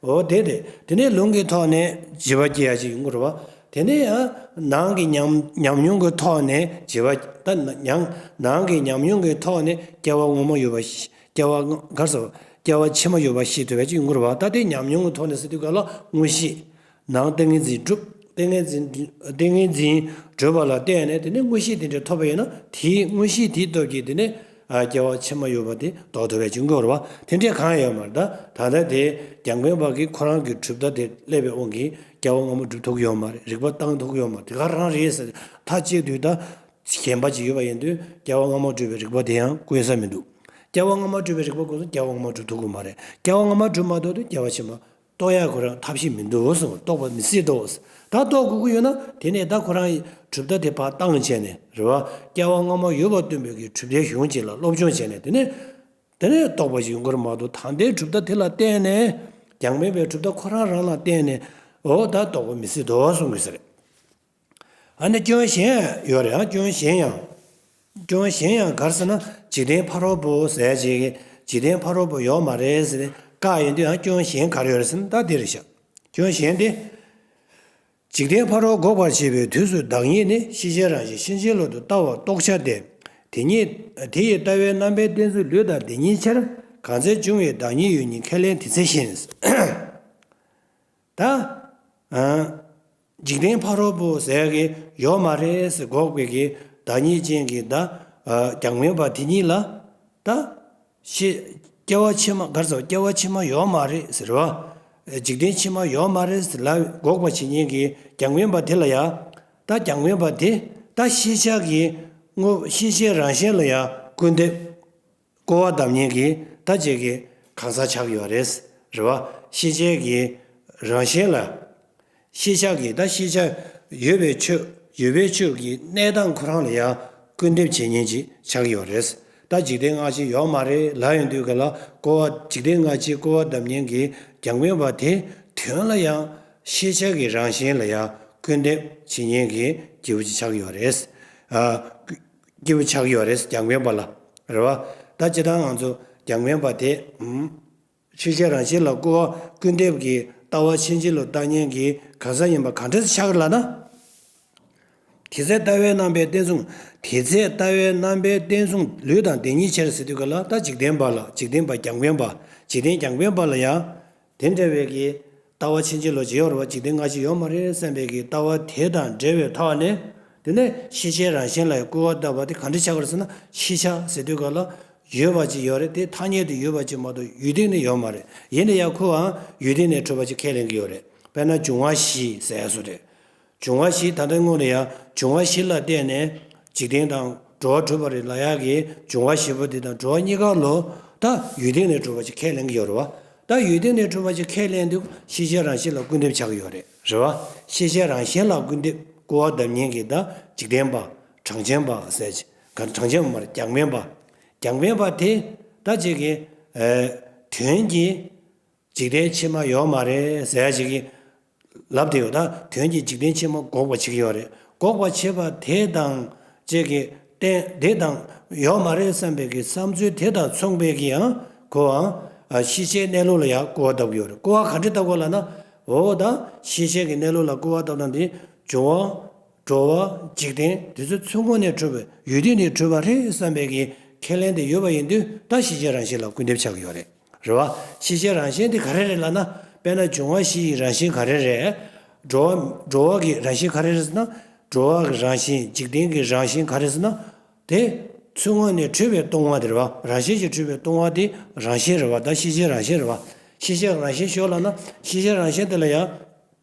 འོ་དེ་རེད། དེ་ནས་ལུང་གི་ཐོག་ནས་བྱེད་པ་སྐྱེ་ཡ་ཅིག་ཡོང་གི་རེད་བ། དེ་ནས་ཡང་ནང་གི་ཉམས་ཉམས་མྱོང་གི་ཐོག་ནས་བྱེད་པ། ད་ནང་ནང་གི་ཉམས་མྱོང་གི་ཐོག་ནས་སྐྱེ་བ་སྔོན་མ་ཡོད་པ་ཤེས། སྐྱེ་བ་སྔ་ག་རེ་ཟེར། སྐྱེ་བ་ཕྱི་མ་ཡོད་པ་ཤེས་ཐུབ་པ་ཅིག་ཡོང་གི་རེད་བ། ད་དེ་ཉམས་མྱོང་གི་ཐོག་ནས་ཟེར་དུས་ག་ལ་མངོན་ཤེས། ནང་ཏིང་ངེ་འཛིན་གྲུབ། ཏིང་ངེ་འཛིན་ཏིང་ངེ་འཛིན་གྲུབ་པ་ལ་བརྟེན་ནས་དེ་ནས་མངོན་ཤེས་དེ་འདྲ་ཐོབ་པ་ཡིན་ན། དེའི་མངོན་ཤེས་དེའི་སྟོབས་ཀྱིས་དེ་ནས་ཨ་སྐྱེ་བ་ཕྱི་མ་ཡོད་པ་དེ་ལྡོག་ཐུབ་པ་ཅིག་ཡོང་གི་རེད་བ། དེ་འདྲས་གང་ཡང་ཡོད་མ་རེད། ད་ད་ལྟ་དེ་རྒྱང་འཕེན་པ་གིས་ཁོ་རང་གི་གྲུབ་མཐའ་དེ་བསླད་པའི་དབང་གིས་སྐྱེ་བ་སྔ་མ་སྒྲུབ་ཐུབ་ཀྱི་ཡོད་མ་རེད། རིགས་པ་བཏང་ཐུབ་ཀྱི་ཡོད་མ་རེད། དེ་ག་རང་རེད་ཟེར། མཐའ་གཅིག་ཏུ་ད་ཞེན་པ་ཅིག་ཡོད་པ་ཡིན་དུས་སྐྱེ་བ་སྔ་མ་གྲུབ་པའི་རིགས་པ་དེ་ཡང་བཀོད་ས་མི་འདུག་སྐྱེ་བ་སྔ་མ་གྲུབ་པའི་རིགས་པ་བཀོད་ཚེ་སྐྱེ་བ་སྔ་མ་གྲུབ་ཐུབ་ཀྱི་མ་རེད། སྐྱེ་བ་སྔ་མ་གྲུབ་མ་ཐུབ་དུས་སྐྱེ་བ་ཕྱི་མ་རྟོགས་ཡག་ཁོ་རང་ཐབས་ཤེས་མི་འདུག་གསུངས། རྟོགས་པ་མི་སྲིད་དོ། ད་རྟོགས་དགོས་ཀྱི་ཡོད་ན་དེ་ནས་ད་ཁོ་རང་གི་གྲུབ་མཐའ་དེ་ཕར་བཏང་བྱས་ནས་རེད་བ། སྐྱེ་བ་སྔ་མ་ཡོད་པ་སྟོན་པའི་གི་གྲུབ་མཐའི་གཞུང་ཅིག་ལ་སློབ་སྦྱོང་བྱས་ནས་དེ་ནས་དེ་ནས་རྟོགས་པ་ཞིག་ཡོང་གི་རེད་མ་གཏོགས། ད་ལྟའི་གྲུབ་མཐའ་དེ་ལ་བརྟེན་ནས་རྒྱང་འཕེན་པའི་གྲུབ་མཐའ་ཁོ་རང་རང་ལ་བརྟེན་ནས། འོ་ད་རྟོགས་པ་མི་སྲིད་དོ་གསུང་གི་ཟེར། ཨ་ནི་སྐྱོན་གཞན་ཡང་ཡོད་རེད། ཨ་སྐྱོན་གཞན་ཡང་། སྐྱོན་གཞན་ཡང་ག་རེ་ཟེར་ན། འཇིག་རྟེན་ཕ་རོལ་པོ་ཟེར་ཅིག་འཇིག་རྟེན་ཕ་རོལ་པོ་ཡོད་མ་རེད་ཟེར་བཀག་ཡོང་དུས། ཨ་སྐྱོན་གཞན་ག་རེ་ཡོད་རེད་ཟེར་ན། ད་འདི་རེད་ཤག་སྐྱོན་གཞན་དེ། འཇིག་རྟེན་ཕ་རོལ་འགོག་པར་བྱེད་པའི་དུས་སུ་བདག་ཉིད་ནི་ཤེས་བྱའི་རང་བཞིན་ཕྱིན་ཅི་ལོག་ཏུ་ལྟ་བ་རྟོགས་བྱ་སྟེ། དེ་ཉིད་དེ་ཡི་ལྟ་བའི་རྣམ་པའི་རྟེན་མཚུངས་ལུས་དང་དེ་ཉིད་ཕྱིར། གང་ཚེ་འབྱུང་བའི་བདག་ཉིད་ཡོད་ཉིད་ཁས་ལེན་དེ་ཚེ་བཞིན། ད། ཨ། འཇིག་རྟེན་ཕ་རོལ་པོ་ཟེར་གྱི་ཡོད་མ་རེད་ཟེར་འགོག་པའི་གི་བདག་ཉིད་ཅན་གྱི་ད། ཨ། རྒྱང་འཕེན་པ་དེ་ཉིད་ལ། ད། ཤེས། སྐྱེ་བ་ཕྱི་མ་ག་རེ་ཟེར། སྐྱེ་བ་ཕྱི་མ་ཡོད་མ་རེད་ཟེར་བ། འཇིག་རྟེན་ཕྱི་མ་ཡོད་མ་རེད་ཟེར་ལབ་འགོག་པ་བྱེད་མཁན་གྱི་རྒྱང་འཕེན་པ་དེ་ལ་ཡ། ད་རྒྱང་འཕེན་པ་དེ་ད་ཤེས་བྱ་གི་དངོས། ཤེས་བྱའི་རང་བཞིན་ལ་ཡ་སྐུར་འདེབས། སྐུར་བ་བརྡབ་མཁན་གྱི་ད་ཅིག་གི་གང་ཟག་ཆགས་ཀྱི་ཡོད་རེད། རེད་བ། ཤེས་བྱའི་གི་རང་བཞིན་ལ། ཤེས་བྱ་གི་ད་ཤེས་བྱ་ཡོད་པའི་ཆོས། ཡོད་པའི་ཆོས་ཀྱི་གནས་སྟངས་ཁོ་རང་ལ་ཡང་སྐུར་འདེབས་བྱེད་མཁན་ཅིག་ཆགས་ཀྱི་ཡོད་རེད། ད་འཇིག་རྟེན་སྔ་ཕྱི་ཡོད་མ་རེད་ལབ་ཡོང་དུས་ག་ལ་སྐུར་བ། འཇིག་རྟེན་སྔ་ཕྱི་སྐུར་བ་བརྡབ་མཁན་གྱི་རྒྱང་འཕེན་པ་དེ་དོན་ལ་ཡང་ཤེས་བྱ་གི་རང་བཞིན་ལ་ཡང་སྐུར་འདེབས་བྱེད་མཁན་གྱི་སྐྱེས་བུ་ཅིག་ཆགས་ཀྱི་ཡོད་རེད། ཨ། སྐྱེས་བུ་ཆགས་ཀྱི་ཡོད་རེད། རྒྱང་འཕེན་པ་ལ། རེད་བ། ད་སྤྱིར་བཏང་ང་ཚོ་རྒྱང་འཕེན་པ་དེ། ཨུམ། ཤེས་བྱའི་རང་བཞིན་ལ་སྐུར་བ་སྐུར་འདེབས་ཀྱི་ལྟ་བ་ཕྱིན་ཅི་ལོག་ལྟ་མཁན་གྱི་གང་ཟག་ཡིན་པ་གང་འདྲ་ཆགས་ལབ་ན། དེ་ཚེ་ལྟ་བའི་རྣམ་པའི་རྟེན་མཚུངས། དེ་ཚེ་ལྟ་བའི་རྣམ་པའི་རྟེན་མཚུངས་ལུས་དང་དེ་ཉིད་ཕྱིར་ཟེར་དུས་ག་ལ། ད་འཇིག་རྟེན་པ་ལ། འཇིག་རྟེན་པ་རྒྱང་འཕེན་པ། འཇིག་རྟེན་རྒྱང་འཕེན་པ་ལ་ཡང་དེ་འདྲ་བའི་གི་ ལྟ་བ་ཕྱིན་ཅི་ལོག་ཅིག་ཡོད་རེད་བ། འཇིག་རྟེན་སྔ་ཕྱི་ཡོད་མ་རེད་བསམ་པའི་གི་ལྟ་བ་དེ་དང་འབྲེལ་བའི་ཐོག་ནས། དེ་ནས་ཤེས་བྱའི་རང་བཞིན་ལ་ཡང་སྐུར་བ་བཏབ་པ་དེ་ག་འདྲ་ཆགས་ཀྱི་རེད་ཟེར་ན། ཤེས་བྱ་ཟེར་དུས་ག་ལ་ཡོད་པ་ཅིག་ཡོད་རེད། དེ་ཐ་སྙད་དུ་ཡོད་པ་ཅིག་མ་གཏོགས་ཡུལ་སྟེང་ནས་ཡོད་མ་རེད། ཡིན་ན་ཡང་ཁོའང་ཡུལ་སྟེང་ནས་གྲུབ་པ་ཅིག་ཁས་ལེན་གྱི་ཡོད་རེད། དཔེར་ན་འབྱུང་བ་བཞི་ཟེར་ཡ་བཟོ་རེད། འབྱུང་བ་བཞི་ད་ལྟ་སྔོན་ལ་ཡང་འབྱུང་བ་བཞི་ལ་བརྟེན་ནས་འཇིག་རྟེན་དང་འགྲོ་བ་གྲུབ་པ་རེད་ལབ་ཡག་གི་འབྱུང་བ་བཞི་པོ་དེ་དང་འགྲོ་བ་གཉིས་ཀ་ལོ་ད་ཡུལ་སྟེང་ནས་གྲུབ་པ་ཅིག་ཁས་ལེན་གྱི་ཡོད་རེད་བ། ད་ཡུལ་སྟེང་ནས་གྲུབ་པ་ཅིག་ཁས་ལེན་དུས་ཤེས་བྱའི་རང་བཞིན་ལ་སྐུར་འདེབས་ཆགས་ཀྱི་ཡོད་རེད། རེད་བ། ཤེས་བྱའི་རང་བཞིན་ལ་སྐུར་འདེབས་སྐུར་བ་བཏབ་མཁན་གྱི་ད་འཇིག་རྟེན་པ། གྲངས་ཅན་པ་ཟེར་ཅིག་ག་གྲངས་ཅན་པ་མ་རེད། རྒྱང་འཕེན་པ། རྒྱང་འཕེན་པ་དེ་ད་ཅིག་གི་ཨེ་དོན་གྱི་འཇིག་རྟེན་ཕྱི་མ་ཡོད་མ་རེད་ཟེར་ཡ་ཞིག་གིས་ལབ་བསྡད་ཡོད། ད་དོན་གྱི་འཇིག་རྟེན་ཕྱི་མ་འགོག་པ་བྱེད་ཀྱི་ཡོད་རེད། འགོག་པ་བྱེད་པ་དེ་དང་བཅས་ཀྱི་རྟེན་དེ་དང་ཡོད་མ་རེད་བསམ་པའི་གི་བསམ་ཚུལ་དེ་དང་མཚུངས་པའི་གི་ཡང་ཁོའང་ཤེས་བྱའི་གནས་ལུགས་ལ་ཡང་སྐུར་བ་བཏབ་ཀྱི་ཡོད་རེད། སྐུར་བ་ག་འདྲ་བཏབ་དགོས་ལབ་ན། འོ་ད་ཤེས་བྱའི་གི་གནས་ལུགས་ལ་སྐུར་བ་བཏབ་ན་འདི་འབྱུང་བ། འགྲོ་བ། འཇིག་རྟེན་དེ་ཚོ་ཚུར་ངོས་ནས་གྲུབ་པའི་ཡུལ་སྟེང་ནས་གྲུབ་པ་རེད་བསམ་པའི་གི་ཁས་ལེན་དེ་ཡོད་པ་ཡིན་དུས་ད་ཤེས་བྱའི་རང་བཞིན་ལ་སྐུར་འདེབས་ཆགས་ཀྱི་ཡོད་རེད། རེད་བ། ཤེས་བྱའི་རང་བཞིན་དེ་ག་རེ་རེད་ལབ་ན། དཔེར་ན་འབྱུང་བ་བཞི་ཡི་རང་བཞིན་ག་རེ་རེད། འགྲོ་བ་འགྲོ་བ་གི་རང་བཞིན་ག་རེ་རེད་ཟེར་ན། འགྲོ་བ་གི་རང་བཞིན། འཇིག་རྟེན་གྱི་རང་བཞིན་ག་རེ་ཟེར་ན། དེ་ཚུར་ངོས་ནས་གྲུབ་པའི་སྟོང་བ་དེ་རེད་བ། རང་བཞིན་གྱིས་གྲུབ་པའི་སྟོང་བ་དེ་རང་བཞིན་རེད་བ། ད་ཤེས་བྱའི་རང་བཞིན་རེད་བ། ཤེས་བྱའི་རང་བཞིན་ཞོག་ལབ་ན། ཤེས་བྱའི་རང་བཞིན་དེ་ལ་ཡང་།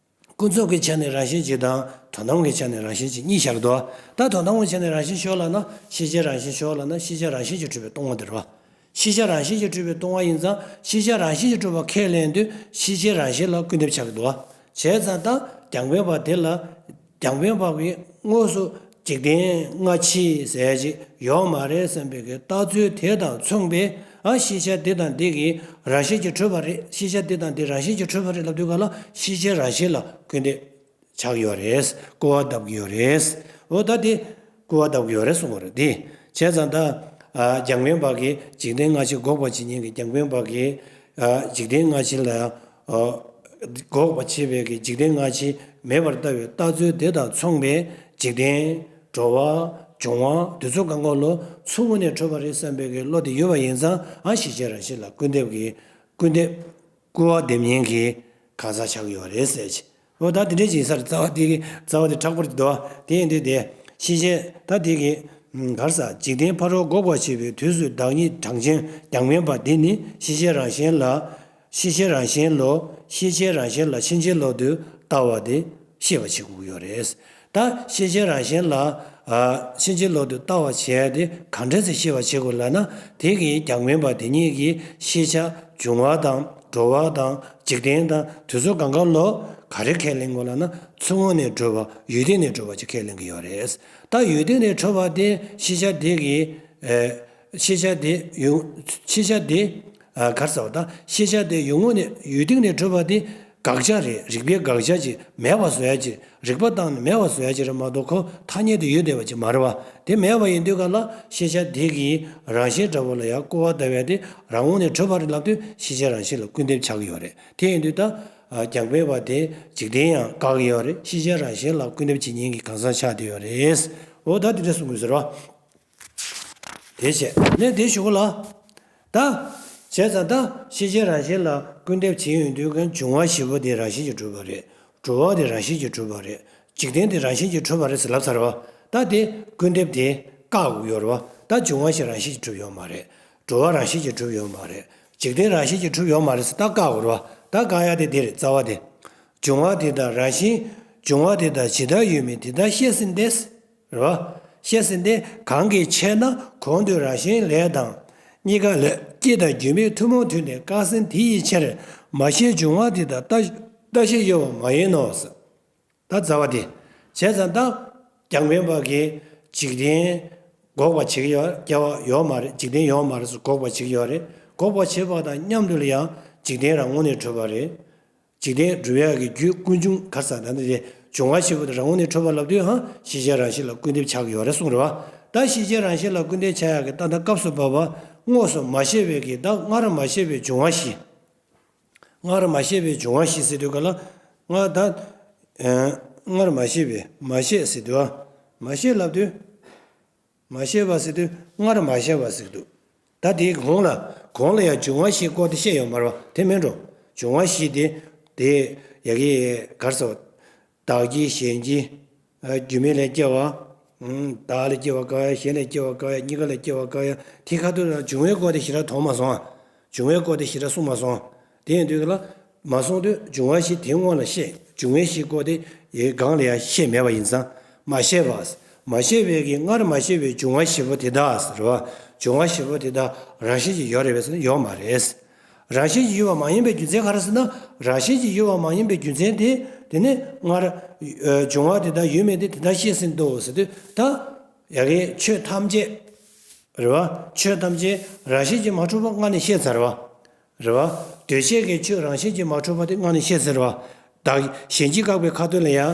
ཀུན་རྫོབ་ཀྱི་ཆ་ནས་རང་བཞིན་གཅིག་དང་དོན་དམ་གྱི་ཆ་ནས་རང་བཞིན་གཅིག་གཉིས་བཞག་འདུག་ད་དོན་དམ་གྱི་ཆ་ནས་རང་བཞིན་ཞོག་ལབ་ན། ཤེས་བྱའི་རང་བཞིན་ཞོག་ལབ་ན། ཤེས་བྱའི་རང་བཞིན་གྱིས་གྲུབ་པའི་སྟོང་བ་དེ་རེད་བ། ཤེས་བྱའི་རང་བཞིན་གྱིས་གྲུབ་པའི་སྟོང་བ་ཡིན་ཙང་། ཤེས་བྱའི་རང་བཞིན་གྱིས་གྲུབ་པ་ཁས་ལེན་དུས་ཤེས་བྱའི་རང་བཞིན་ལ་སྐུར་འདེབས་ཆགས་ཀྱི་འདུག་བ། བྱས་ཙང་ད་རྒྱང་འཕེན་པ་དེ་ལ། རྒྱང་འཕེན་པ་གིས་དངོས་སུ་འཇིག་རྟེན་སྔ་ཕྱི་ཟེར་ཅིག་ཡོད་མ་རེད་བསམ་པའི་གི་ལྟ་ཚུལ་དེ་དང་མཚུངས་པའི། ཨ་ཤེས་བྱ་འདི་དང་འདི་གི་རང་བཞིན་གྱིས་གྲུབ་པ་རེད། ཤེས་བྱ་འདི་དང་འདི་རང་བཞིན་གྱིས་གྲུབ་པ་རེད་ལབ་དུས་ག་ལ་ཤེས་བྱའི་རང་བཞིན་ལ་སྐུར་འདེབས་ཆགས་ཡོད་རེད། སྐུར་བ་བཏབ་ཀྱི་ཡོད་རེད། འོ་ད་དེ་སྐུར་བ་བཏབ་ཀྱི་ཡོད་རེད་གསུངས་པ་རེད་དེ། བྱས་ཙང་ད་ཨ་རྒྱང་འཕེན་པ་གིས་འཇིག་རྟེན་སྔ་ཕྱི་འགོག་པར་བྱེད་མཁན་གྱི། རྒྱང་འཕེན་པ་གིས་ཨ་འཇིག་རྟེན་སྔ་ཕྱི་ལ་ཨ་འགོག་པར་བྱེད་པའི་གི་འཇིག་རྟེན་སྔ་ཕྱི་མེད་པར་ལྟ་བའི་ལྟ་ཚུལ་དེ་དང་མཚུངས་པའི་འཇིག་རྟེན། འགྲོ་བ། འབྱུང་བ་དེ་ཚོ་གང་ག་ལོ་ཚུར་ངོས་ནས་གྲུབ་པ་རེད་བསམ་པའི་གི་བློ་དེ་ཡོད་པ་ཡིན་ཙང་། ཨ་ཤེས་བྱའི་རང་བཞིན་ལ་སྐུར་འདེབས་ཀྱི་སྐུར་འདེབས། སྐུར་བ་འདེབས་མཁན་གྱི་གང་ཟག་ཆགས་ཡོད་རེད་ཟེར་གྱི། འོ་ད་དེ་འདྲས་ཅིག་ཡིན་ས་རེད། རྩ་བ་དེ་གི་རྩ་བ་དེ་མཁྲེགས་པོ་རེད་འདུག་དེ་ཡིན་དུས་དེ་ཤེས་བྱའི་ད་དེ་གི་ག་རེ་ཟ། འཇིག་རྟེན་ཕ་རོལ་འགོག་པར་བྱེད་པའི་དུས་སུ་བདག་ཉིད་གྲངས་ཅན་རྒྱང་འཕེན་པ་འདི་ནི་ཤེས་བྱའི་རང་བཞིན་ལ། ཤེས་བྱའི་རང་བཞིན་ལོ། ཤེས་བྱའི་རང་བཞིན་ལ་ཕྱིན་ཅི་ལོག་ཏུ་ལྟ་བ་དེ་ཤེས་པར་བྱེད་དགོས་ཀྱི་ཡོད་རེད། ད་ཤེས་བྱའི་རང་བཞིན་ལ་ཨ་ཕྱིན་ཅི་ལོག་ཏུ་ལྟ་བ་བྱས་ཏེ་ག་འདྲ་སེ་ཤེས་པར་བྱེད་དགོས་ལབ་ན། དེ་གི་རྒྱང་འཕེན་པ་དེ་ཉིད་ཀྱིས་ཤེས་བྱ་འབྱུང་བ་དང་འགྲོ་བ་དང་འཇིག་རྟེན་དང་དེ་ཚོ་གང་ག་ལོ་ག་རེ་ཁས་ལེན་དགོས་ལབ་ན། ཚུར་ངོས་ནས་གྲུབ་པ། ཡུལ་སྟེང་ནས་གྲུབ་པ་ཅིག་ཁས་ལེན་གྱི་ཡོད་རེད། ད་ཡུལ་སྟེང་ནས་གྲུབ་པ་དེ་ཤེས་བྱ་དེ་གི་ཨེ། ཤེས་བྱ་དེ་ཡུལ། ཤེས་བྱ་དེ་ཨ་ག་རེ་ཟ་བ། ད་ཤེས་བྱ་དེ་ཡུལ་ངོས་ནས་ཡུལ་སྟེང་ནས་གྲུབ་པ་དེ་དགག་བྱ་རེད། རིགས་པའི་དགག་བྱ་ཅིག་མེད་པ་བཟོ་ཡ་ཅིག་རིགས་པ་བཏང་ནས་མེད་པ་བཟོ་ཡ་ཅིག་རེད་མ་གཏོགས་ཁོ་ཐ་སྙད་དུ་ཡོད་བསྡད་པ་ཅིག་མ་རེད་བ། དེ་མེད་པ་ཡིན་དུས་ག་ལ་ཤེས་བྱ་དེ་གི་རང་བཞིན་འདྲ་པོ་ལ་ཡང་སྐུར་བ་བཏབ་ཡ་དེ་རང་ངོས་ནས་གྲུབ་པ་རེད་ལབ་དུས་ཤེས་བྱའི་རང་བཞིན་ལ་སྐུར་འདེབས་ཆགས་ཀྱི་ཡོད་རེད། དེ་ཡིན་དུས་ད་ཨ་རྒྱང་འཕེན་པ་དེ་འཇིག་རྟེན་ཡང་བཀག་གི་ཡོད་རེད། ཤེས་བྱའི་རང་བཞིན་ལ་སྐུར་འདེབས་བྱེད་མཁན་གྱི་གང་ཟག་ཆགས་བསྡད་ཡོད་རེད། འོ་ད་དེ་འདྲ་གསུང་དགོས་ཟེར་བ། དེ་བྱས་ནས་དེ་ཞུ་གི་ལ། ད། བྱས་ཙང་ད་ཤེས་བྱའི་རང་བཞིན་ལ་སྐུར་འདེབས་བྱེད་ཡོང་དུས་ཀྱང་འབྱུང་བ་བཞི་པོ་དེ་རང་བཞིན་གྱིས་གྲུབ་པ་རེད། འགྲོ་བ་དེ་རང་བཞིན་གྱིས་གྲུབ་པ་རེད། འཇིག་རྟེན་དེ་རང་བཞིན་གྱིས་གྲུབ་པ་རེད་ཟེར་ལབ་ཚར་བ། ད་དེ་སྐུར་འདེབས་དེ་བཀག་དགོས་ཡོད་རེད་བ། ད་འབྱུང་བ་བཞི་རང་བཞིན་གྱིས་གྲུབ་ཡོད་མ་རེད། འགྲོ་བ་རང་བཞིན་གྱིས་གྲུབ་ཡོད་མ་རེད། འཇིག་རྟེན་རང་བཞིན་གྱིས་གྲུབ་ཡོད་མ་རེད་ཟེར་ད་བཀག་དགོས་རེད་བ། ད་བཀག་ཡ་དེ་དེ་རེད། རྩ་བ་དེ། འབྱུང་བ་དེ་དག་རང་བཞིན། འབྱུང་བ་དེ་དག་ཇི་ལྟར་ཡོད་མིན་དེ་ལྟར་བཤད་ཟིན་ཏེ། རེད་བ། བཤད་ཟིན་ཏེ། གང་གི་ཕྱིར་ན་གོང་དུ་རང་བཞིན་ལས་དང་། གཉིས་ཀ་ལས་སྐྱེ་དང་འགྱུར་མེད་ཐུན་མོང་དུ་ནི་བཀག་ཟིན་དེ་ཡི་ཕྱིར། མ་ཤེས་འབྱུང་བ་དེ་དག་ལྟ་ལྟ་ཤེས་ཡོད་པ་མ་ཡིན་ནོ། ད་རྩ་བ་དེ། བྱས་ཙང་ད་རྒྱང་འཕེན་པ་གིས་འཇིག་རྟེན་འགོག་པ་བྱེད་ཀྱི་ཡོད། སྐྱེ་བ་ཡོད་མ་རེད། འཇིག་རྟེན་ཡོད་མ་རེད་ཟེར་འགོག་པ་བྱེད་ཀྱི་ཡོད་རེད། འགོག་པ་བྱེད་པ་དང་མཉམ་དུ་ལ་ཡང་འཇིག་རྟེན་རང་ངོས་ནས་གྲུབ་པ་རེད། འཇིག་རྟེན་གྲུབ་ཡག་གི་རྒྱུ་ཀུན་འབྱུང་ག་རེ་ཟ། ད་ནི་དེ་འབྱུང་བ་བཞི་པོ་དེ་རང་ངོས་ནས་གྲུབ་པ་ལབ་དུས་ཧང་ཤེས་བྱའི་རང་བཞིན་ལ་སྐུར་འདེབས་ཆགས་ཀྱི་ཡོད་རེད་གསུངས་རེད་བ། ད་ཤེས་བྱའི་རང་བཞིན་ལ་སྐུར་འདེབས་ཆགས་ཡག་གི་ད་ལྟ་སྐབས་སུ་བབ་པ་དངོས་སུ་མ་ཤེས་པའི་གི། ད་སྔར་མ་ཤེས་པའི་འབྱུང་བ་བཞི། སྔར་མ་ཤེས་པའི་འབྱུང་བ་བཞི་ཟེར་དུས་ག་ལ། སྔར་ད་ཨ་སྔར་མ་ཤེས་པའི། མ་ཤེས་ཟེར་དུས་ཨ། མ་ཤེས་ལབ་དུས། མ་ཤེས་པ་ཟེར་དུས་སྔར་མ་ཤེས་པ་ཟེར་དུས། ད་དེའི་གོང་ལ་གོང་ལ་ཡང་འབྱུང་བ་བཞི་སྐོར་དེ་བཤད་ཡོད་མ་རེད་བ། དེ་མིན་འགྲོ། འབྱུང་བ་བཞི་དེ་ དེ་ཡ་གི་གར་སོ། བདག་གི་གཞན་གྱི། རྒྱུ་མེད་ལས་སྐྱེ་བ། བདག་ལས་སྐྱེ་བ་དཀར་ཡ། གཞན་ལས་སྐྱེ་བ་དཀར་ཡ། གཉིས་ཀ་ལས་སྐྱེ་བ་དཀར་ཡ། དེ་ཁ་ཐུག་ལ་འབྱུང་བའི་སྐོར་དེ་ཞེ་དྲག་མཐོང་མ་སོང་ཨ། འབྱུང་བའི་སྐོར་དེ་ཞེ་དྲག་གསུངས་མ་སོང་། དེ་ཡིན་དུས་ལ། མ་གསུངས་དུས་འབྱུང་བ་བཞི་དེ་སྔོན་ལ་བཤད། འབྱུང་བའི་བཞིའི་སྐོར་དེ་ཡི་སྒང་ལ་ཡང་བཤད་མེད་པ་ཡིན་ཙང་། མ་བཤད་པ། མ་བཤད་པའི་གི་སྔར་མ་བཤད་པའི་འབྱུང་བ་བཞི་པོ་དེ་དག་རེད་བ། འབྱུང་བ་བཞི་པོ་དེ་དག་རང་བཞིན་གྱིས་ཡོད་རེད་པས་ཟེར་ན་ཡོད་མ་རེད། རང་བཞིན་གྱིས་ཡོད་པ་མ་ཡིན་པའི་རྒྱུ་མཚན་ག་རེ་ཟེར་ན། རང་བཞིན་གྱིས་ཡོད་པ་མ་ཡིན་པའི་རྒྱུ་མཚན་དེ། དེ་ནི་སྔར་འབྱུང་བ་དེ་དག་ཡོད་མེད་དེ་དེ་དག་བཤད་ཟིན་ཏོ་ཟེར་དུས་ད། ཡ་གི་ཆོས་ཐམས་ཅད། རེད་བ། ཆོས་ཐམས་ཅད་རང་བཞིན་གྱིས་མ་གྲུབ་པ་སྔར་ནས་བཤད་ཚར་བ། རེད་བ། འདུས་བྱས་ཀྱི་ཆོས་རང་བཞིན་གྱིས་མ་གྲུབ་པ་དེ་སྔར་ནས་བཤད་ཚར་བ། བདག་གཞན་གྱིས་བཀག་པའི་ཁ་ཐུག་ལ་ཡང་།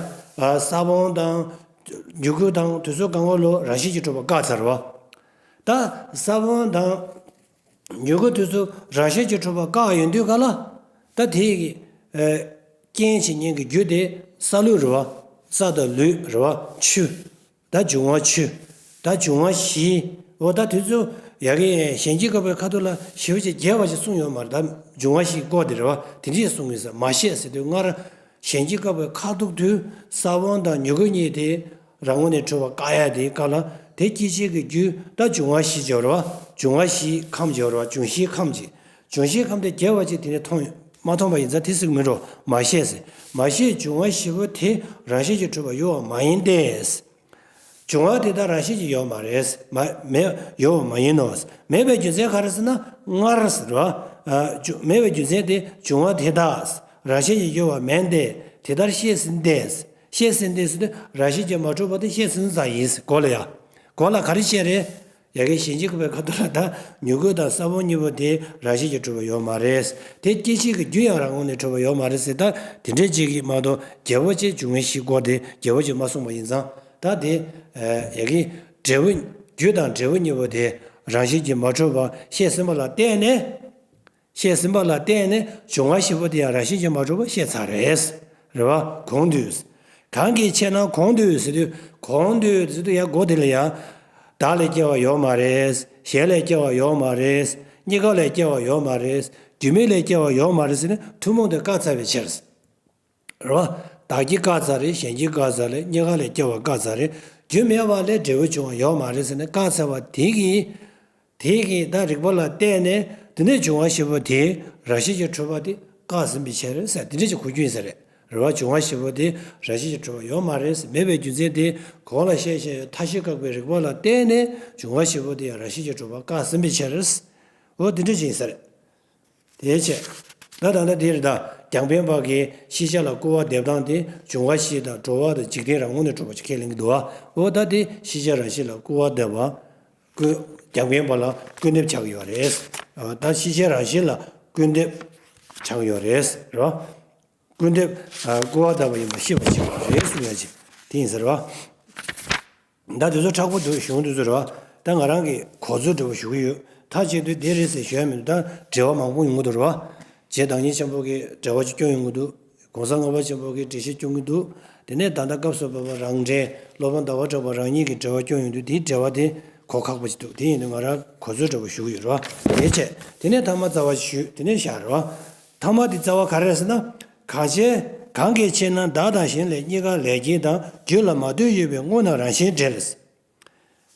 ས་བོན་དང་། མྱུ་གུ་དང་དེ་ཚོ་གང་ག་ལོ་རང་བཞིན་གྱིས་གྲུབ་པ་བཀག་ཚར་བ། ད་ས་བོན་དང་། མྱུ་གུ་དེ་ཚོ་རང་བཞིན་གྱིས་གྲུབ་པ་བཀག་ཡོང་དུས་ག་ལ། ད་དེ་ཡི། རྐྱེན་བྱེད་མཁན་གྱི་རྒྱུ་དེ་ས་ལུད་རེད་བ། ས་དང་ལུད་རེད་བ། ཆུ། ད་འབྱུང་བ་ཆུ། ད་འབྱུང་བ་བཞི། འོ་ད་དེ་ཚོ་ཡ་གི་གཞན་གྱིས་བཀག་པའི་ཁ་ཐུག་ལ་ཞེ་པོ་ཅིག་རྒྱས་པ་ཞིག་གསུངས་ཡོད་མ་རེད། ད་འབྱུང་བ་བཞིའི་སྐོར་དེ་རེད་བ། དེ་འདྲས་གསུངས་ཡོད་ས་མ་བཤད་ཟེར་དུས་སྔར་གཞན་གྱིས་བཀག་པའི་ཁ་ཐུག་དུས་ས་བོན་དང་མྱུ་གུ་གཉིས་དེ་རང་ངོས་ནས་གྲུབ་པ་བཀག་ཡ་དེ་བཀག་ལ་དེ་སྐྱེད་བྱེད་ཀྱི་རྒྱུ་ད་འབྱུང་བ་བཞི་ཅིག་ཡོད་རེད་བ། འབྱུང་བ་བཞིའི་ཁམས་ཅིག་ཡོད་རེད་བ། འབྱུང་བཞིའི་ཁམས་ཅིག་འབྱུང་བཞིའི་ཁམས་དེ་རྒྱས་པ་ཅིག་དེ་ནས་མཐོང་མ་མཐོང་པ་ཡིན་ཙང་དེ་ཟེར་གྱི་མིན་འགྲོ། མ་བཤད་ཟེར། མ་བཤད་འབྱུང་བ་བཞི་པོ་དེ་རང་བཞིན་གྱིས་གྲུབ་པ་ཡོད་པ་མ་ཡིན་ཏེ། འབྱུང་བ་དེ་དག་རང་བཞིན་གྱིས་ཡོད་མ་རེད། མ་མེད་ཡོད་པ་མ་ཡིན་ནོ། མེད་པའི་རྒྱུ་མཚན་ག་རེ་ཟེར་ན་སྔར་ཟེར་བ། མེད་པའི་རྒྱུ་མཚན་དེ་འབྱུང་བ་དེ་དག་རང་བཞིན་གྱིས་ཡོད་པ་མིན་ཏེ། དེ་ལྟར་བཤད་ཟིན་ཏེ། བཤད་ཟིན་ཏེ་ཟེར་དུས་རང་བཞིན་གྱིས་མ་གྲུབ་པ་དེ་བཤད་ཟིན་ཙང་ཡིན། གོ་ལ་ཡ། གོ་ལ་ག་རེ་བཤད་རེད། ཡ་གི་གཞན་གྱིས་བཀག་པའི་ཁ་ཐུག་ལ་ད་མྱུ་གུ་དང་ས་བོན་གཉིས་པོ་དེ་རང་བཞིན་གྱིས་གྲུབ་པ་ཡོད་མ་རེད། དེ་སྐྱེད་བྱེད་ཀྱི་རྒྱུ་ཡང་རང་ངོས་ནས་གྲུབ་པ་ཡོད་མ་རེད་ཟེར། ད་དེ་འདྲས་ཅིག་གིས་མ་གཏོགས་རྒྱས་པོ་ཅིག་འབྱུང་བའི་གཞི་སྐོར་དེ་རྒྱས་པོ་ཅིག་མ་གསུངས་པ་ཡིན་ཙང་། ད་དེ་ཡ་གི་འབྲས་བུ་རྒྱུ་དང་འབྲས་བུ་གཉིས་པོ་དེ་རང་བཞིན་གྱིས་མ་གྲུབ་པ་བཤད་ཟིན་པ་ལ་བརྟེན་ནས། བཤད་ཟིན་པ་ལ་བརྟེན་ནས་འབྱུང་བ་བཞི་པོ་དེ་ཡང་རང་བཞིན་གྱིས་མ་གྲུབ་པ་བཤད་ཚར་རེད། རེད་བ། གོང་དུ། གང་གི་ཕྱིར་ན་གོང་དུ་ཟེར་དུས་གོང་དུ་ཟེར་དུས་ཡང་མགོ་དེ་ལ་ཡང་། བདག་ལས་སྐྱེ་བ་ཡོད་མ་རེད། གཞན་ལས་སྐྱེ་བ་ཡོད་མ་རེད། གཉིས་ཀ་ལས་སྐྱེ་བ་ཡོད་མ་རེད། རྒྱུ་མེད་ལས་སྐྱེ་བ་ཡོད་མ་རེད་ཟེར་ནས་ཐུན་མོང་དུ་བཀག་ཚར་བའི་ཕྱིར། རེད་བ། བདག་གིས་བཀག་ཚར་རེད། གཞན་གྱིས་བཀག་ཚར་རེད། གཉིས་ཀ་ལས་སྐྱེ་བ་བཀག་ཚར་རེད། རྒྱུ་མེད་པ་ལས་འབྲས་བུ་འབྱུང་བ་ཡོད་མ་རེད་ཟེར་ནས་བཀག་ཚར་བ་དེ་གིས། དེ་གིས་ད་རིགས་པ་ལ་བརྟེན་ནས་དེ་ནས་འབྱུང་བ་བཞི་པོ་དེ་རང་བཞིན་གྱིས་གྲུབ་པ་དེ་བཀག་ཟིན་པའི་ཕྱིར་ཟེར་དེ་འདྲ་ཞིག་གོ་རྒྱུ་ཡིན་ས་རེད། རེད་བ། འབྱུང་བ་བཞི་པོ་དེ་རང་བཞིན་གྱིས་གྲུབ་པ་ཡོད་མ་རེད་ཟེར། མེད་པའི་རྒྱུ་མཚན་དེ་གོང་ལ་བཤད་བཤད་ཡོད་མཐའ་བཞི་བཀག་པའི་རིགས་པ་ལ་བརྟེན་ནས་འབྱུང་བ་བཞི་པོ་དེ་ཡང་རང་བཞིན་གྱིས་གྲུབ་པ་བཀག་ཟིན་པའི་ཕྱིར། འོ་དེ་འདྲ་ཞིག་ཡིན་ས་རེད། དེའི་ཕྱིར། ད་ད་ལྟ་འདིར་ད་རྒྱང་འཕེན་པ་གིས་ཤེས་བྱ་ལ་སྐུར་བ་འདེབས་སྟངས་དེ་འབྱུང་བ་བཞི་དང་འགྲོ་བ་དང་འཇིག་རྟེན་རང་ངོས་ནས་གྲུབ་པ་ཅིག་ཁས་ལེན་གྱི་འདུག་བ། འོ་ད་དེ་ཤེས་བྱ་རང་བཞིན་ལ་སྐུར་བ་འདེབས་པ། ཀུན། རྒྱང་འཕེན་པ་ལ་སྐུར་འདེབས་ཆགས་ཀྱི་ཡོད་རེད། ད་ཤེས་བྱ་རང་བཞིན་ལ་སྐུར་འདེབས་ཆགས་ཀྱི་ཡོད་རེད། རེད་བ། སྐུར་འདེབས། སྐུར་བ་ལྟ་བུ་ཡིན་པ་ཤེས་པར་བྱེད་པ་རེད་གསུང་ཡ་ཅིག་དེ་ཡིན་ཟེར་བ། ད་དེ་ཚོ་མཁྲེགས་པོ་འདུག་གཞུང་དེ་ཚོ་རེད་བ། ད་ང་རང་གིས་གོ་ཚོད་འདྲ་པོ་ཞུ་གི་ཡོད། མཐའ་གཅིག་ཏུ་འདི་རེད་ཟེར་ཞུ་ཡ་མི་འདུག་ད་འགྲེལ་བ་མང་པོ་ཡོང་གི་འདུག་རེད་བ། རྗེ་བདག་ཉིད་ཆེན་པོ་གིས་འགྲེལ་བ་ཅིག་སྐྱོན་ཡོང་གི་འདུག་གོང་ས་ལྔ་པ་ཆེན་པོ་གིས་འགྲེལ་བཤད་སྐྱོན་གྱི་འདུག་དེ་ནས་ད་ལྟ་སྐབས་སུ་བབས་པ་རང་འགྲེལ་སློབ་དཔོན་ཟླ་བ་གྲགས་པ་རང་ཉིད་ཀྱིས་འགྲེལ་བ་སྐྱོན་ཡོང་དུས་དེའི་འགྲེལ་བ་དེ་གོ་ཁག་པོ་ཅིག་འདུག་དེ་ཡིན་དུས་ང་རང་གོ་ཚོད་འདྲ་པོ་ཞུ་གི་ཡོད་རེད་བ། དེའི་ཆེད་དེ་ནས་ཐ་མ་རྩ་བ་ཞུས་དེ་ནས་བཞག་རེད་བ། ཐ་མ་དེ་རྩ་བ་ག་རེ་རེད་ཟེར་ན། གང་ཕྱིར་གང་གི་ཕྱིར་ན་བདག་དང་གཞན་ལས་གཉིས་ཀ་ལས་སྐྱེས་དང་རྒྱུ་ལ་མ་ལྟོས་ཡོད་པའི་དངོས་རྣམས་རང་བཞིན་འབྲེལ།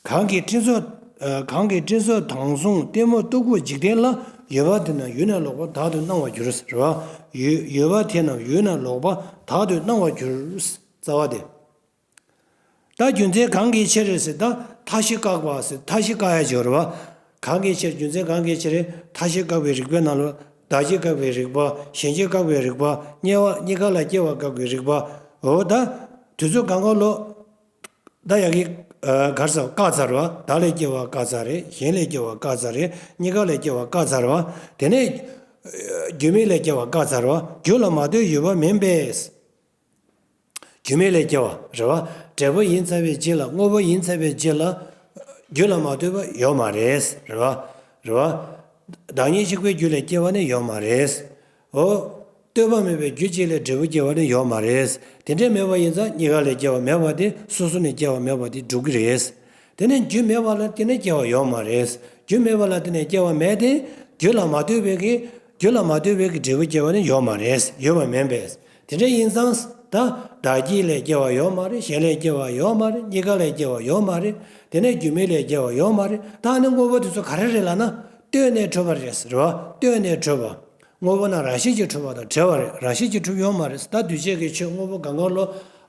གང་གི་སྤྲིན་ཚོགས། གང་གི་སྤྲིན་ཚོགས་དྭངས་གསུམ་ལྟད་མོ་སྟུག་པོ་འཇིག་རྟེན་ལ། ཡོད་པ་དེ་རྣམས་ཡུལ་ན་ལོག་པར་བདག་ཏུ་སྣང་བར་འགྱུར་ཟེར་བ། ཡོད་ཡོད་པ་དེ་རྣམས་ཡུལ་ན་ལོག་པར་བདག་ཏུ་སྣང་བར་འགྱུར། རྩ་བ་དེ། ད་རྒྱུ་མཚན་གང་གི་ཕྱིར་ཟེར་ད་མཐའ་བཞི་བཀག་པ་ཟེར་མཐའ་བཞི་བཀག་ཡ་སྦྱོར་བ། གང་གི་ཕྱིར་རྒྱུ་མཚན་གང་གི་ཕྱིར་མཐའ་བཞི་བཀག་པའི་རིགས་པའི་ནང་ལ་བདག་གིས་བཀག་པའི་རིགས་པ་གཞན་གྱིས་བཀག་པའི་རིགས་པ་གཉིས་པ་གཉིས་ཀ་ལ་སྐྱེ་བ་བཀག་པའི་རིགས་པ། འོ་ད་དུས་ཚོད་གང་ག་ལོ། ད་ཡ་གི་གར་ས་བཀག་ཚར་བ་བདག་ལས་སྐྱེ་བ་བཀག་ཚར་རེད། གཞན་ལས་སྐྱེ་བ་བཀག་ཚར་རེད། གཉིས་ཀ་ལས་སྐྱེ་བ་བཀག་ཚར་བ། དེ་ནས་རྒྱུ་མེད་ལས་སྐྱེ་བ་བཀག་ཚར་བ། རྒྱུ་ལ་མ་ལྟོས་ཡོད་པ་མིན་པས། རྒྱུ་མེད་ལས་སྐྱེ་བ་རེད་བ། འབྲས་བུ་ཡིན་ཚར་བའི་རྗེས་ལ་དངོས་པོ་ཡིན་ཚར་བའི་རྗེས་ལ། རྒྱུ་ལ་མ་ལྟོས་པ་ཡོད་མ་རེད་རེད་བ། རེད་བ། བདག་ཉིད་གཅིག་པུའི་རྒྱུ་ལས་སྐྱེ་བ་ནི་ཡོད་མ་རེད། འོ། ལྟོས་པ་མེད་པའི་རྒྱུ་གཅིག་ལས་འབྲས་བུ་སྐྱེ་བ་ནི་ཡོད་མ་རེད། དེ་འདྲ་མེད་པ་ཡིན་ཙང་གཉིས་ཀ་ལས་སྐྱེ་བ་མེད་པ་དེ་སོ་སོ་ནས་སྐྱེ་བ་མེད་པ་དེ་འགྲུབ་ཀྱི་རེད། དེ་ནས་རྒྱུ་མེད་པ་ལ་བརྟེན་ནས་སྐྱེ་བ་ཡོད་མ་རེད། རྒྱུ་མེད་པ་ལ་བརྟེན་ནས་སྐྱེ་བ་མེད་དེ། རྒྱུ་ལ་མ་ལྟོས་པའི་གི་ རྒྱུ་ལ་མ་ལྟོས་པའི་གི་འབྲས་བུ་སྐྱེ་བ་ནི་ཡོད་མ་རེད། ཡོད་པ་མིན་པས། དེ་འདྲ་ཡིན་ཙང་ད་བདག་བསྐྱེད་ལས་སྐྱེ་བ་ཡོད་མ་རེད། གཞན་ལས་སྐྱེ་བ་ཡོད་མ་རེད། རྙེད་དཀའ་ལས་སྐྱེ་བ་ཡོད་མ་རེད། དེ་ནས་རྒྱུ་མེད་ལས་སྐྱེ་བ་ཡོད་མ་རེད། ད་ནི་དངོས་པོ་དེ་ཚོ་ག་རེ་རེད་ལབ་ན་ལྟོས་ནས་གྲུབ་པ་རེད། རེད་བ། ལྟོས་ནས་གྲུབ་པ། དངོས་པོ་རྣམས་རང་བཞིན་གྱིས་གྲུབ་པ་དང་བྲལ་བ་རེད། རང་བཞིན་གྱིས་གྲུབ་ཡོད་མ་རེད། ད་འདུས་བྱས་ཀྱི་ཆོས་དངོས་པོ་གང་ག་ལོ་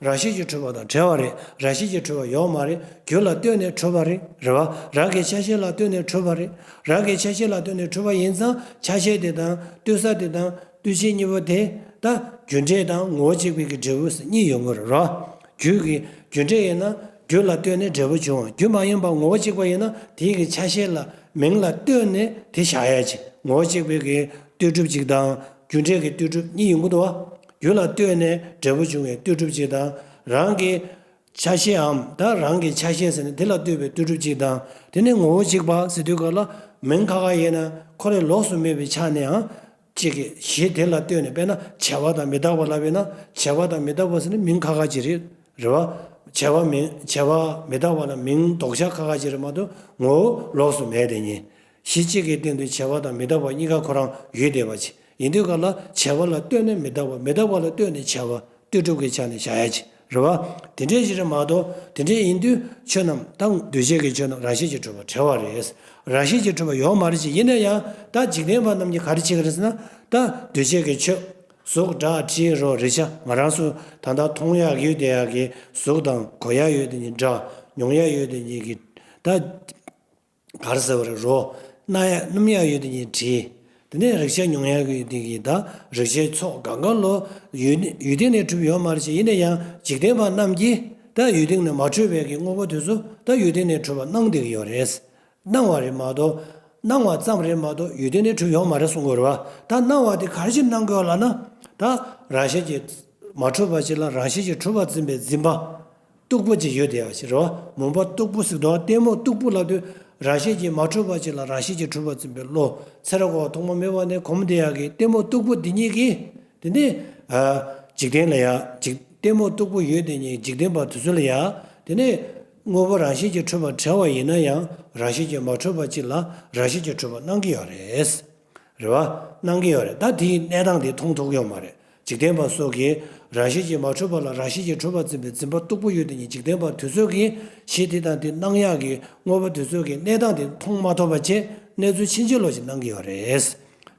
རང་བཞིན་གྱིས་གྲུབ་པ་དང་བྲལ་བ་རེད། རང་བཞིན་གྱིས་གྲུབ་པ་ཡོད་མ་རེད། རྒྱུ་ལ་ལྟོས་ནས་གྲུབ་པ་རེད། རེད་བ། རང་གི་ཆ་ཤས་ལ་ལྟོས་ནས་གྲུབ་པ་རེད། རང་གི་ཆ་ཤས་ལ་ལྟོས་ནས་གྲུབ་པ་ཡིན་ཙང་ཆ་ཤས་དེ་དང་ལྟོས་ས་དེ་དང་ལྟོས་བྱེད་གཉིས་པོ་དེ་ད་རྒྱུ་འབྲས་དང་ངོ་བོ་གཅིག་པའི་གི་འབྲས་བུ་ཟེར་གཉིས་ཡོང་གི་རེད། རེད་བ། རྒྱུ་གི་རྒྱུ་འབྲས་ཡིན་ན་རྒྱུ་ལ་ལྟོས་ནས་འབྲས་བུ་འབྱུང་བ། རྒྱུ་མ་ཡིན་པ་ངོ་བོ་གཅིག་པ་ཡིན་ན་དེའི་གི་ཆ་ཤས་ལ་མིང་ལ་ལྟོས་ནས་དེ་བཞག་ཡ་ཅིག་ངོ་བོ་གཅིག་པའི་གི་ལྟོས་གྲུབ་ཅིག་དང་རྒྱུ་འབྲས་ཀྱི་ལྟོས་གྲུབ་གཉིས་ཡོང་གི་འདུག་བ། རྒྱུ་ལ་ལྟོས་ནས་འབྲས་བུ་འབྱུང་བའི་ལྟོས་གྲུབ་ཅིག་དང་། རང་གི་ཆ་ཤས་འམ་ད་རང་གི་ཆ་ཤས་ཟེར་ནས་དེ་ལ་ལྟོས་པའི་ལྟོས་གྲུབ་ཅིག་དང་། དེ་ནས་ངོ་བོ་གཅིག་པ་ཟེར་དུས་སྐབས་ལ་མིང་ཁ་ཁ་ཡིན་ན་ཁོ་རང་ལོགས་སུ་མེད་པའི་ཆ་ནས་འང་གཅིག་གི་གཞི་དེ་ལ་ལྟོས་ནས། དཔེར་ན་བྱས་པ་དང་མི་རྟག་པ་ལབ་ཡོད་ན་བྱས་པ་དང་མི་རྟག་པ་ཟེར་ནས་མིང་ཁ་ཁ་ཅིག་རེད། རེད་བ། བྱས་པ་མིང་བྱས་པ་མི་རྟག་པ་ལ་མིང་ལྡོག་ཆ་ཁ་ཁ་ཅིག་རེད་མ་གཏོགས་ངོ་བོ་ལོགས་སུ་མེད་དེ་ཉིད། གཞི་གཅིག་གི་སྟེང་དུ་བྱས་པ་དང་མི་རྟག་པ་གཉིས་ཀ་ཁོ་རང་ཡོད་བསྡད་པ་ཅིག་ཡིན་དུས་སྐབས་ལ་བྱས་པ་ལ་ལྟོས་ནས་མི་རྟག་པ། མི་རྟག་པ་ལ་ལྟོས་ནས་བྱས་པ། ལྟོས་གྲུབ་ཀྱི་ཆ་ནས་བཞག་ཡ་ཅིག་རེད་བ། དེ་འདྲའི་ཞིག་རེད་མ་གཏོགས། དེ་འདྲའི་ཡིན་དུས་ཆོས་རྣམས་ད་འདུས་བྱས་ཀྱི་ཆོས་རྣམས་རང་བཞིན་གྱིས་གྲུབ་པ་བྲལ་བ་རེད། རང་བཞིན་གྱིས་གྲུབ་པ་ཡོད་མ་རེད་ཅེས། ཡིན་ན་ཡང་ད་འཇིག་རྟེན་པ་རྣམས་ཀྱིས་ག་རེ་བྱེད་ཀྱི་རེད་ཟེར་ན། ད་འདུས་བྱས་ཀྱི་ཆོས་གཟུགས་སྒྲ་དྲི་རོ་རེག་བྱ། ང་རང་ཚོ་ད་ལྟ་མཐོང་ཡག་ཡོད་བསྡད་ཡག་གི་གཟུགས་དང་གོ་ཡག་ཡོད་བསྡད་མཁན་སྒྲ། མྱོང་ཡག་ཡོད་བསྡད་མཁན་གྱི་ད། གར་ཟེར་བ་རེད། རོ། སྣ་ཡག་སྣུམ་ཡག་ཡོད་དེ་ཉིད་དྲི། དེ་ནས་རེག་བྱ་མྱོང་ཡག་ཡོད་དེ་གི་ད་རེག་བྱའི་ཚོགས་གང་ག་ལོ། ཡུལ་ཡུལ་དེ་ནས་གྲུབ་ཡོད་མ་རེད་ཅེས། ཡིན་ན་ཡང་འཇིག་རྟེན་པ་རྣམས་ཀྱིས་ད་ཡུལ་དེ་ནས་མ་གྲུབ་པའི་གི་དངོས་པོ་དེ་ཚོ་ད་ཡུལ་དེ་ནས་གྲུབ་པ་སྣང་བསྡད་ཀྱི་ཡོད་རེད། སྣང་བ་རེད་མ་གཏོགས། སྣང་བ་ཙམ་རེད་མ་གཏོགས་ཡུལ་དེ་ནས་གྲུབ་ཡོད་མ་རེད་གསུང་གི་རེད་བ། ད་སྣང་བ་དེ་ག་རེ་བྱས་སྣང་གི་ཡོད་ལབ་ན། ད་རང་བཞིན་གྱིས་མ་གྲུབ་པ་ཅིག་ལ་རང་བཞིན་གྱིས་གྲུབ་པར་འཛིན་པའི་འཛིན་པ། སྟུག་པོ་ཅིག་ཡོད་བསྡད་པ་ཞིག་རེད་བ། མུན་པ་སྟུག་པོ་ཟེར་དུས་ལྟད་མོ་སྟུག་པོ་ལབ་དུས་རང་བཞིན་གྱིས་མ་གྲུབ་པ་ཅིག་ལ་རང་བཞིན་གྱིས་གྲུབ་པར་འཛིན་པའི་བློ། ཚེ་རབས་འགོག་པ་ཐོག་མ་མེད་པ་ནས་གོམས་བསྡད་ཡག་གི་ལྟད་མོ་སྟུག་པོ་འདི་གཉིས་ཀྱིས་དེ་ནས་ཨ་འཇིག་རྟེན་ལ་ཡ་འཇིག་ལྟད་མོ་སྟུག་པོ་ཡོད་དེ་ཉིད་འཇིག་རྟེན་པ་དེ་ཚོ་ལ་ཡ་དེ་ནས་དངོས་པོ་རང་བཞིན་གྱིས་གྲུབ་པར་བྲལ་བ་ཡིན་ན་ཡང་རང་བཞིན་གྱིས་མ་གྲུབ་པ་ཅིག་ལ་རང་བཞིན་གྱིས་གྲུབ་པ་སྣང་གི་ཡོད་རེད། རེད་བ། སྣང་གི་ཡོད་རེད། ད་དེའི་གནས་སྟངས་དེ་མཐོང་ཐུབ་ཀྱི་ཡོད་མ་རེད། འཇིག་རྟེན་པ་སོགས་ཀྱིས་རང་བཞིན་གྱིས་མ་གྲུབ་པ་ལ་རང་བཞིན་གྱིས་གྲུབ་པར་འཛིན་པའི་འཛིན་པ་སྟུག་པོ་ཡོད་དེ་ཉིད་འཇིག་རྟེན་པ་དེ་ཚོ་གིས་གཞི་དེ་དང་དེ་སྣང་ཡག་གི་དངོས་པོ་དེ་ཚོ་གི་གནས་སྟངས་དེ་མཐོང་མ་ཐུབ་པ་བྱས་གནས་ཚུལ་ཕྱིན་ཅི་ལོག་ཅིག་སྣང་གི་ཡོད་རེད།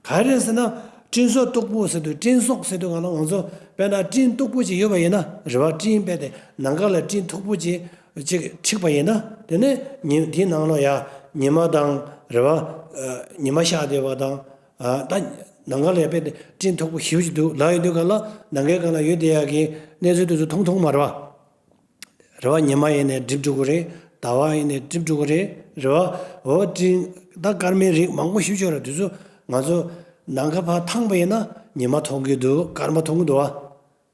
ག་རེ་རེད་ཟེར་ན། སྤྲིན་ཚོགས་སྟུག་པོ་ཟེར་དུས་སྤྲིན་ཚོགས་ཟེར་དུས་གང་ལ་ང་ཚོ་དཔེར་ན་སྤྲིན་སྟུག་པོ་ཅིག་ཡོད་པ་ཡིན་ན་རེད་བ། སྤྲིན་དཔེ་དེ་ནམ་མཁའ་ལ་སྤྲིན་མཐུག་པོ་ཅིག་ཅིག་འཁྲིགས་པ་ཡིན་ན། དེ་ནས་ཉི་དེའི་ནང་ལ་ཡ་ཉི་མ་དང་རེད་བ། ཉི་མ་ཤར་བསྡད་པ་དང་། ད་ནམ་མཁའ་ལ་ཡ་དཔེ་དེ་སྤྲིན་མཐུག་པོ་ཞེ་པོ་ཅིག་འདུག་ལབ་ཡོང་དུས་གང་ལ་ནམ་མཁའི་སྒང་ལ་ཡོད་བསྡད་ཡག་གི་གནས་ཚུལ་དེ་ཚོ་མཐོང་མཐོང་མ་རེད་བ། རེད་བ། ཉི་མ་ཡིན་ནའི་འགྲིབ་འགྲོ་གི་རེད། ཟླ་བ་ཡིན་ནའི་འགྲིབ་འགྲོ་གི་རེད། རེད་བ། འོ་སྤྲིན་ད་སྐར་མའི་རིགས་མང་པོ་ཞེ་པོ་ཅིག་ཡོད་རེད། དེ་ཚོ་ང་ཚོ་ནམ་མཁའ་ཕར་འཕངས་པ་ཡིན་ན་ཉི་མ་མཐོང་གི་འདུག་སྐར་མ་མཐོང་གི་འདུག་བ།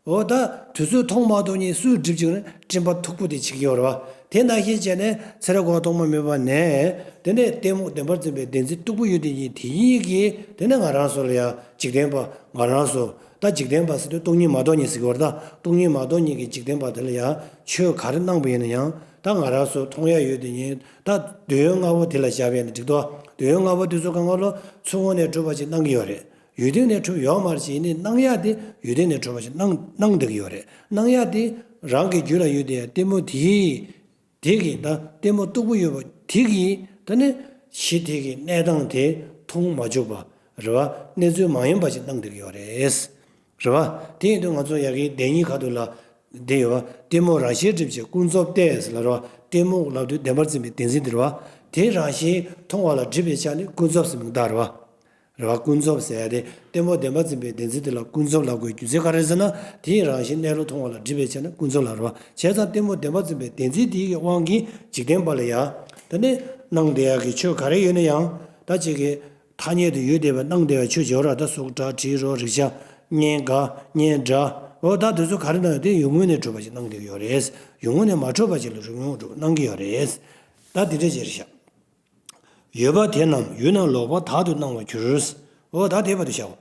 འོ་ད་དུས་ཚོད་ཐུང་མ་ཐུང་གཉིས་སུས་སྒྲིབ་ཅིག་ནི་སྤྲིན་པ་མཐུག་པོ་དེ་བྱེད་ཀྱི་ཡོད་རེད་བ། དེ་ནང་བཞིན་བྱས་ནས་ཚེ་རབས་འགོག་པ་ཐོག་མ་མེད་པ་ནས་དེ་ནས་ལྟད་མོ་བདེན་པར་འཛིན་པའི་བདེན་འཛིན་སྟུག་པོ་ཡོད་དེ་ཉིད་དེ་ཉིད་ཀྱིས་དེ་ནས་ང་རང་ཚོ་ལ་ཡང་འཇིག་རྟེན་པ་ང་རང་ཚོ་ད་འཇིག་རྟེན་པ་ཟེར་དུས་སྟོང་ཉིད་མ་རྟོགས་ཉིད་ཟེར་གྱི་ཡོད་རེད། ད་སྟོང་ཉིད་མ་རྟོགས་ཉིད་ཀྱི་འཇིག་རྟེན་པ་དེ་ལ་ཡང་ཆོས་ག་རེ་གནང་པ་ཡིན་ན་ཡང་ད་ང་རང་ཚོ་མཐོང་ཡ་ཡོད་དེ་ཉིད་ད་འདོད་ཡོན་ལྔ་པོ་དེ་ལ་བཞག་པ་ཡིན་ན་འགྲིག་འདུག་འདོད་ཡོན་ལྔ་པོ་དེ་ཚོ་གང་ག་ལོ་ཚུར་ངོས་ནས་གྲུབ་པ་ཞིག་གནང་གི་ཡོད་རེད། ཡུལ་དེ་ནས་གྲུབ་ཡོད་མ་རེད་ཅེས་ཡིན་ནའི་སྣང་ཡག་དེ་ཡུལ་དེ་ནས་གྲུབ་པ་ཞིག་སྣང་སྣང་བསྡད་ཀྱི་ཡོད་རེད། སྣང་ཡག་དེ་རང་གི་རྒྱུད་ལ་ཡོད་དེ་ལྟད་མོ་དེ་དེ་གིས་ད་ལྟད་མོ་སྟུག་པོ་ཡོད་པ་དེ་གིས་ད་ནི་གཞི་དེ་གི་གནས་སྟངས་དེ་མཐོང་མ་བཅུག་པ་རེད་བ། གནས་ཚུལ་མ་ཡིན་པ་ཞིག་སྣང་བསྡད་ཀྱི་ཡོད་རེད། རེད་བ། དེ་ཡིན་དུས་ང་ཚོ་ཡ་གིའི་བདེན་གཉིས་ཁ་ཐུག་ལ་བསྡད་ཡོད་བ། ལྟད་མོ་རང་བཞིན་སྒྲིབ་བྱེད་ཀུན་རྫོབ་སྟེ་ཟེར་ལ་རེད་བ། ལྟད་མོ་ལབ་དུས་བདེན་པར་འཛིན་པའི་བདེན་འཛིན་དེ་རེད་བ། དེ་རང་བཞིན་མཐོང་བ་ལ་སྒྲིབ་པའི་ཆ་ནི་ཀུན་རྫོབ་ཟེར་མིང་བཏགས་རེད་བ། རེད་བ། ཀུན་རྫོབ་ཟེར་ཡ་དེ་ལྟད་མོ་བདེན་པར་འཛིན་པའི་བདེན་འཛིན་དེ་ལ་ཀུན་རྫོབ་ལབ་དགོས་རྒྱུ་མཚན་ག་རེ་ཟེར་ན། དེའི་རང་བཞིན་གནས་ལུགས་མཐོང་བ་ལ་སྒྲིབ་པའི་ཆ་ནི་ཀུན་རྫོབ་ལ་རེད་བ། བྱས་ཙང་ལྟད་མོ་བདེན་པར་འཛིན་པའི་བདེན་འཛིན་དེའི་གི་དབང་གིས་འཇིག་རྟེན་པ་ལ་ཡ། ད་ནི་སྣང་བསྡད་ཡ་གི་ཆོས་ག་རེ་ཡོད་ན་ཡང་ད་ཅིག་གི་ཐ་སྙད་དུ་ཡོད་བསྡད་པའི་སྣང་བསྡད་པའི་ཆོས་ཅིག་ཡོད་ར། ད་གཟུགས་སྒྲ་དྲི་རོ་རེག་བྱ་སྙན་ག་སྙན་སྒྲ། འོ་ད་དེ་ཚོ་ག་རེ་སྣང་ཡོད་དེ་ཡུལ་ངོས་ནས་གྲུབ་པ་ཞིག་སྣང་བསྡད་ཀྱི་ཡོད་རེད། ཡུལ་ངོས་ནས་མ་གྲུབ་པ་ཞིག་ལ་རིགས་ངོས་གྲུབ་སྣང་གི་ཡོད་རེད། ད་དེ་འདྲ་ཅིག་རེད་ཤག་ཡོད་པ་དེ་རྣམས་ཡུལ་རྣམས་ལོག་པར་དག་ཏུ་སྣང་བར་འགྱུར། འོ་ད་དེ་བར་དུ་བྱའོ།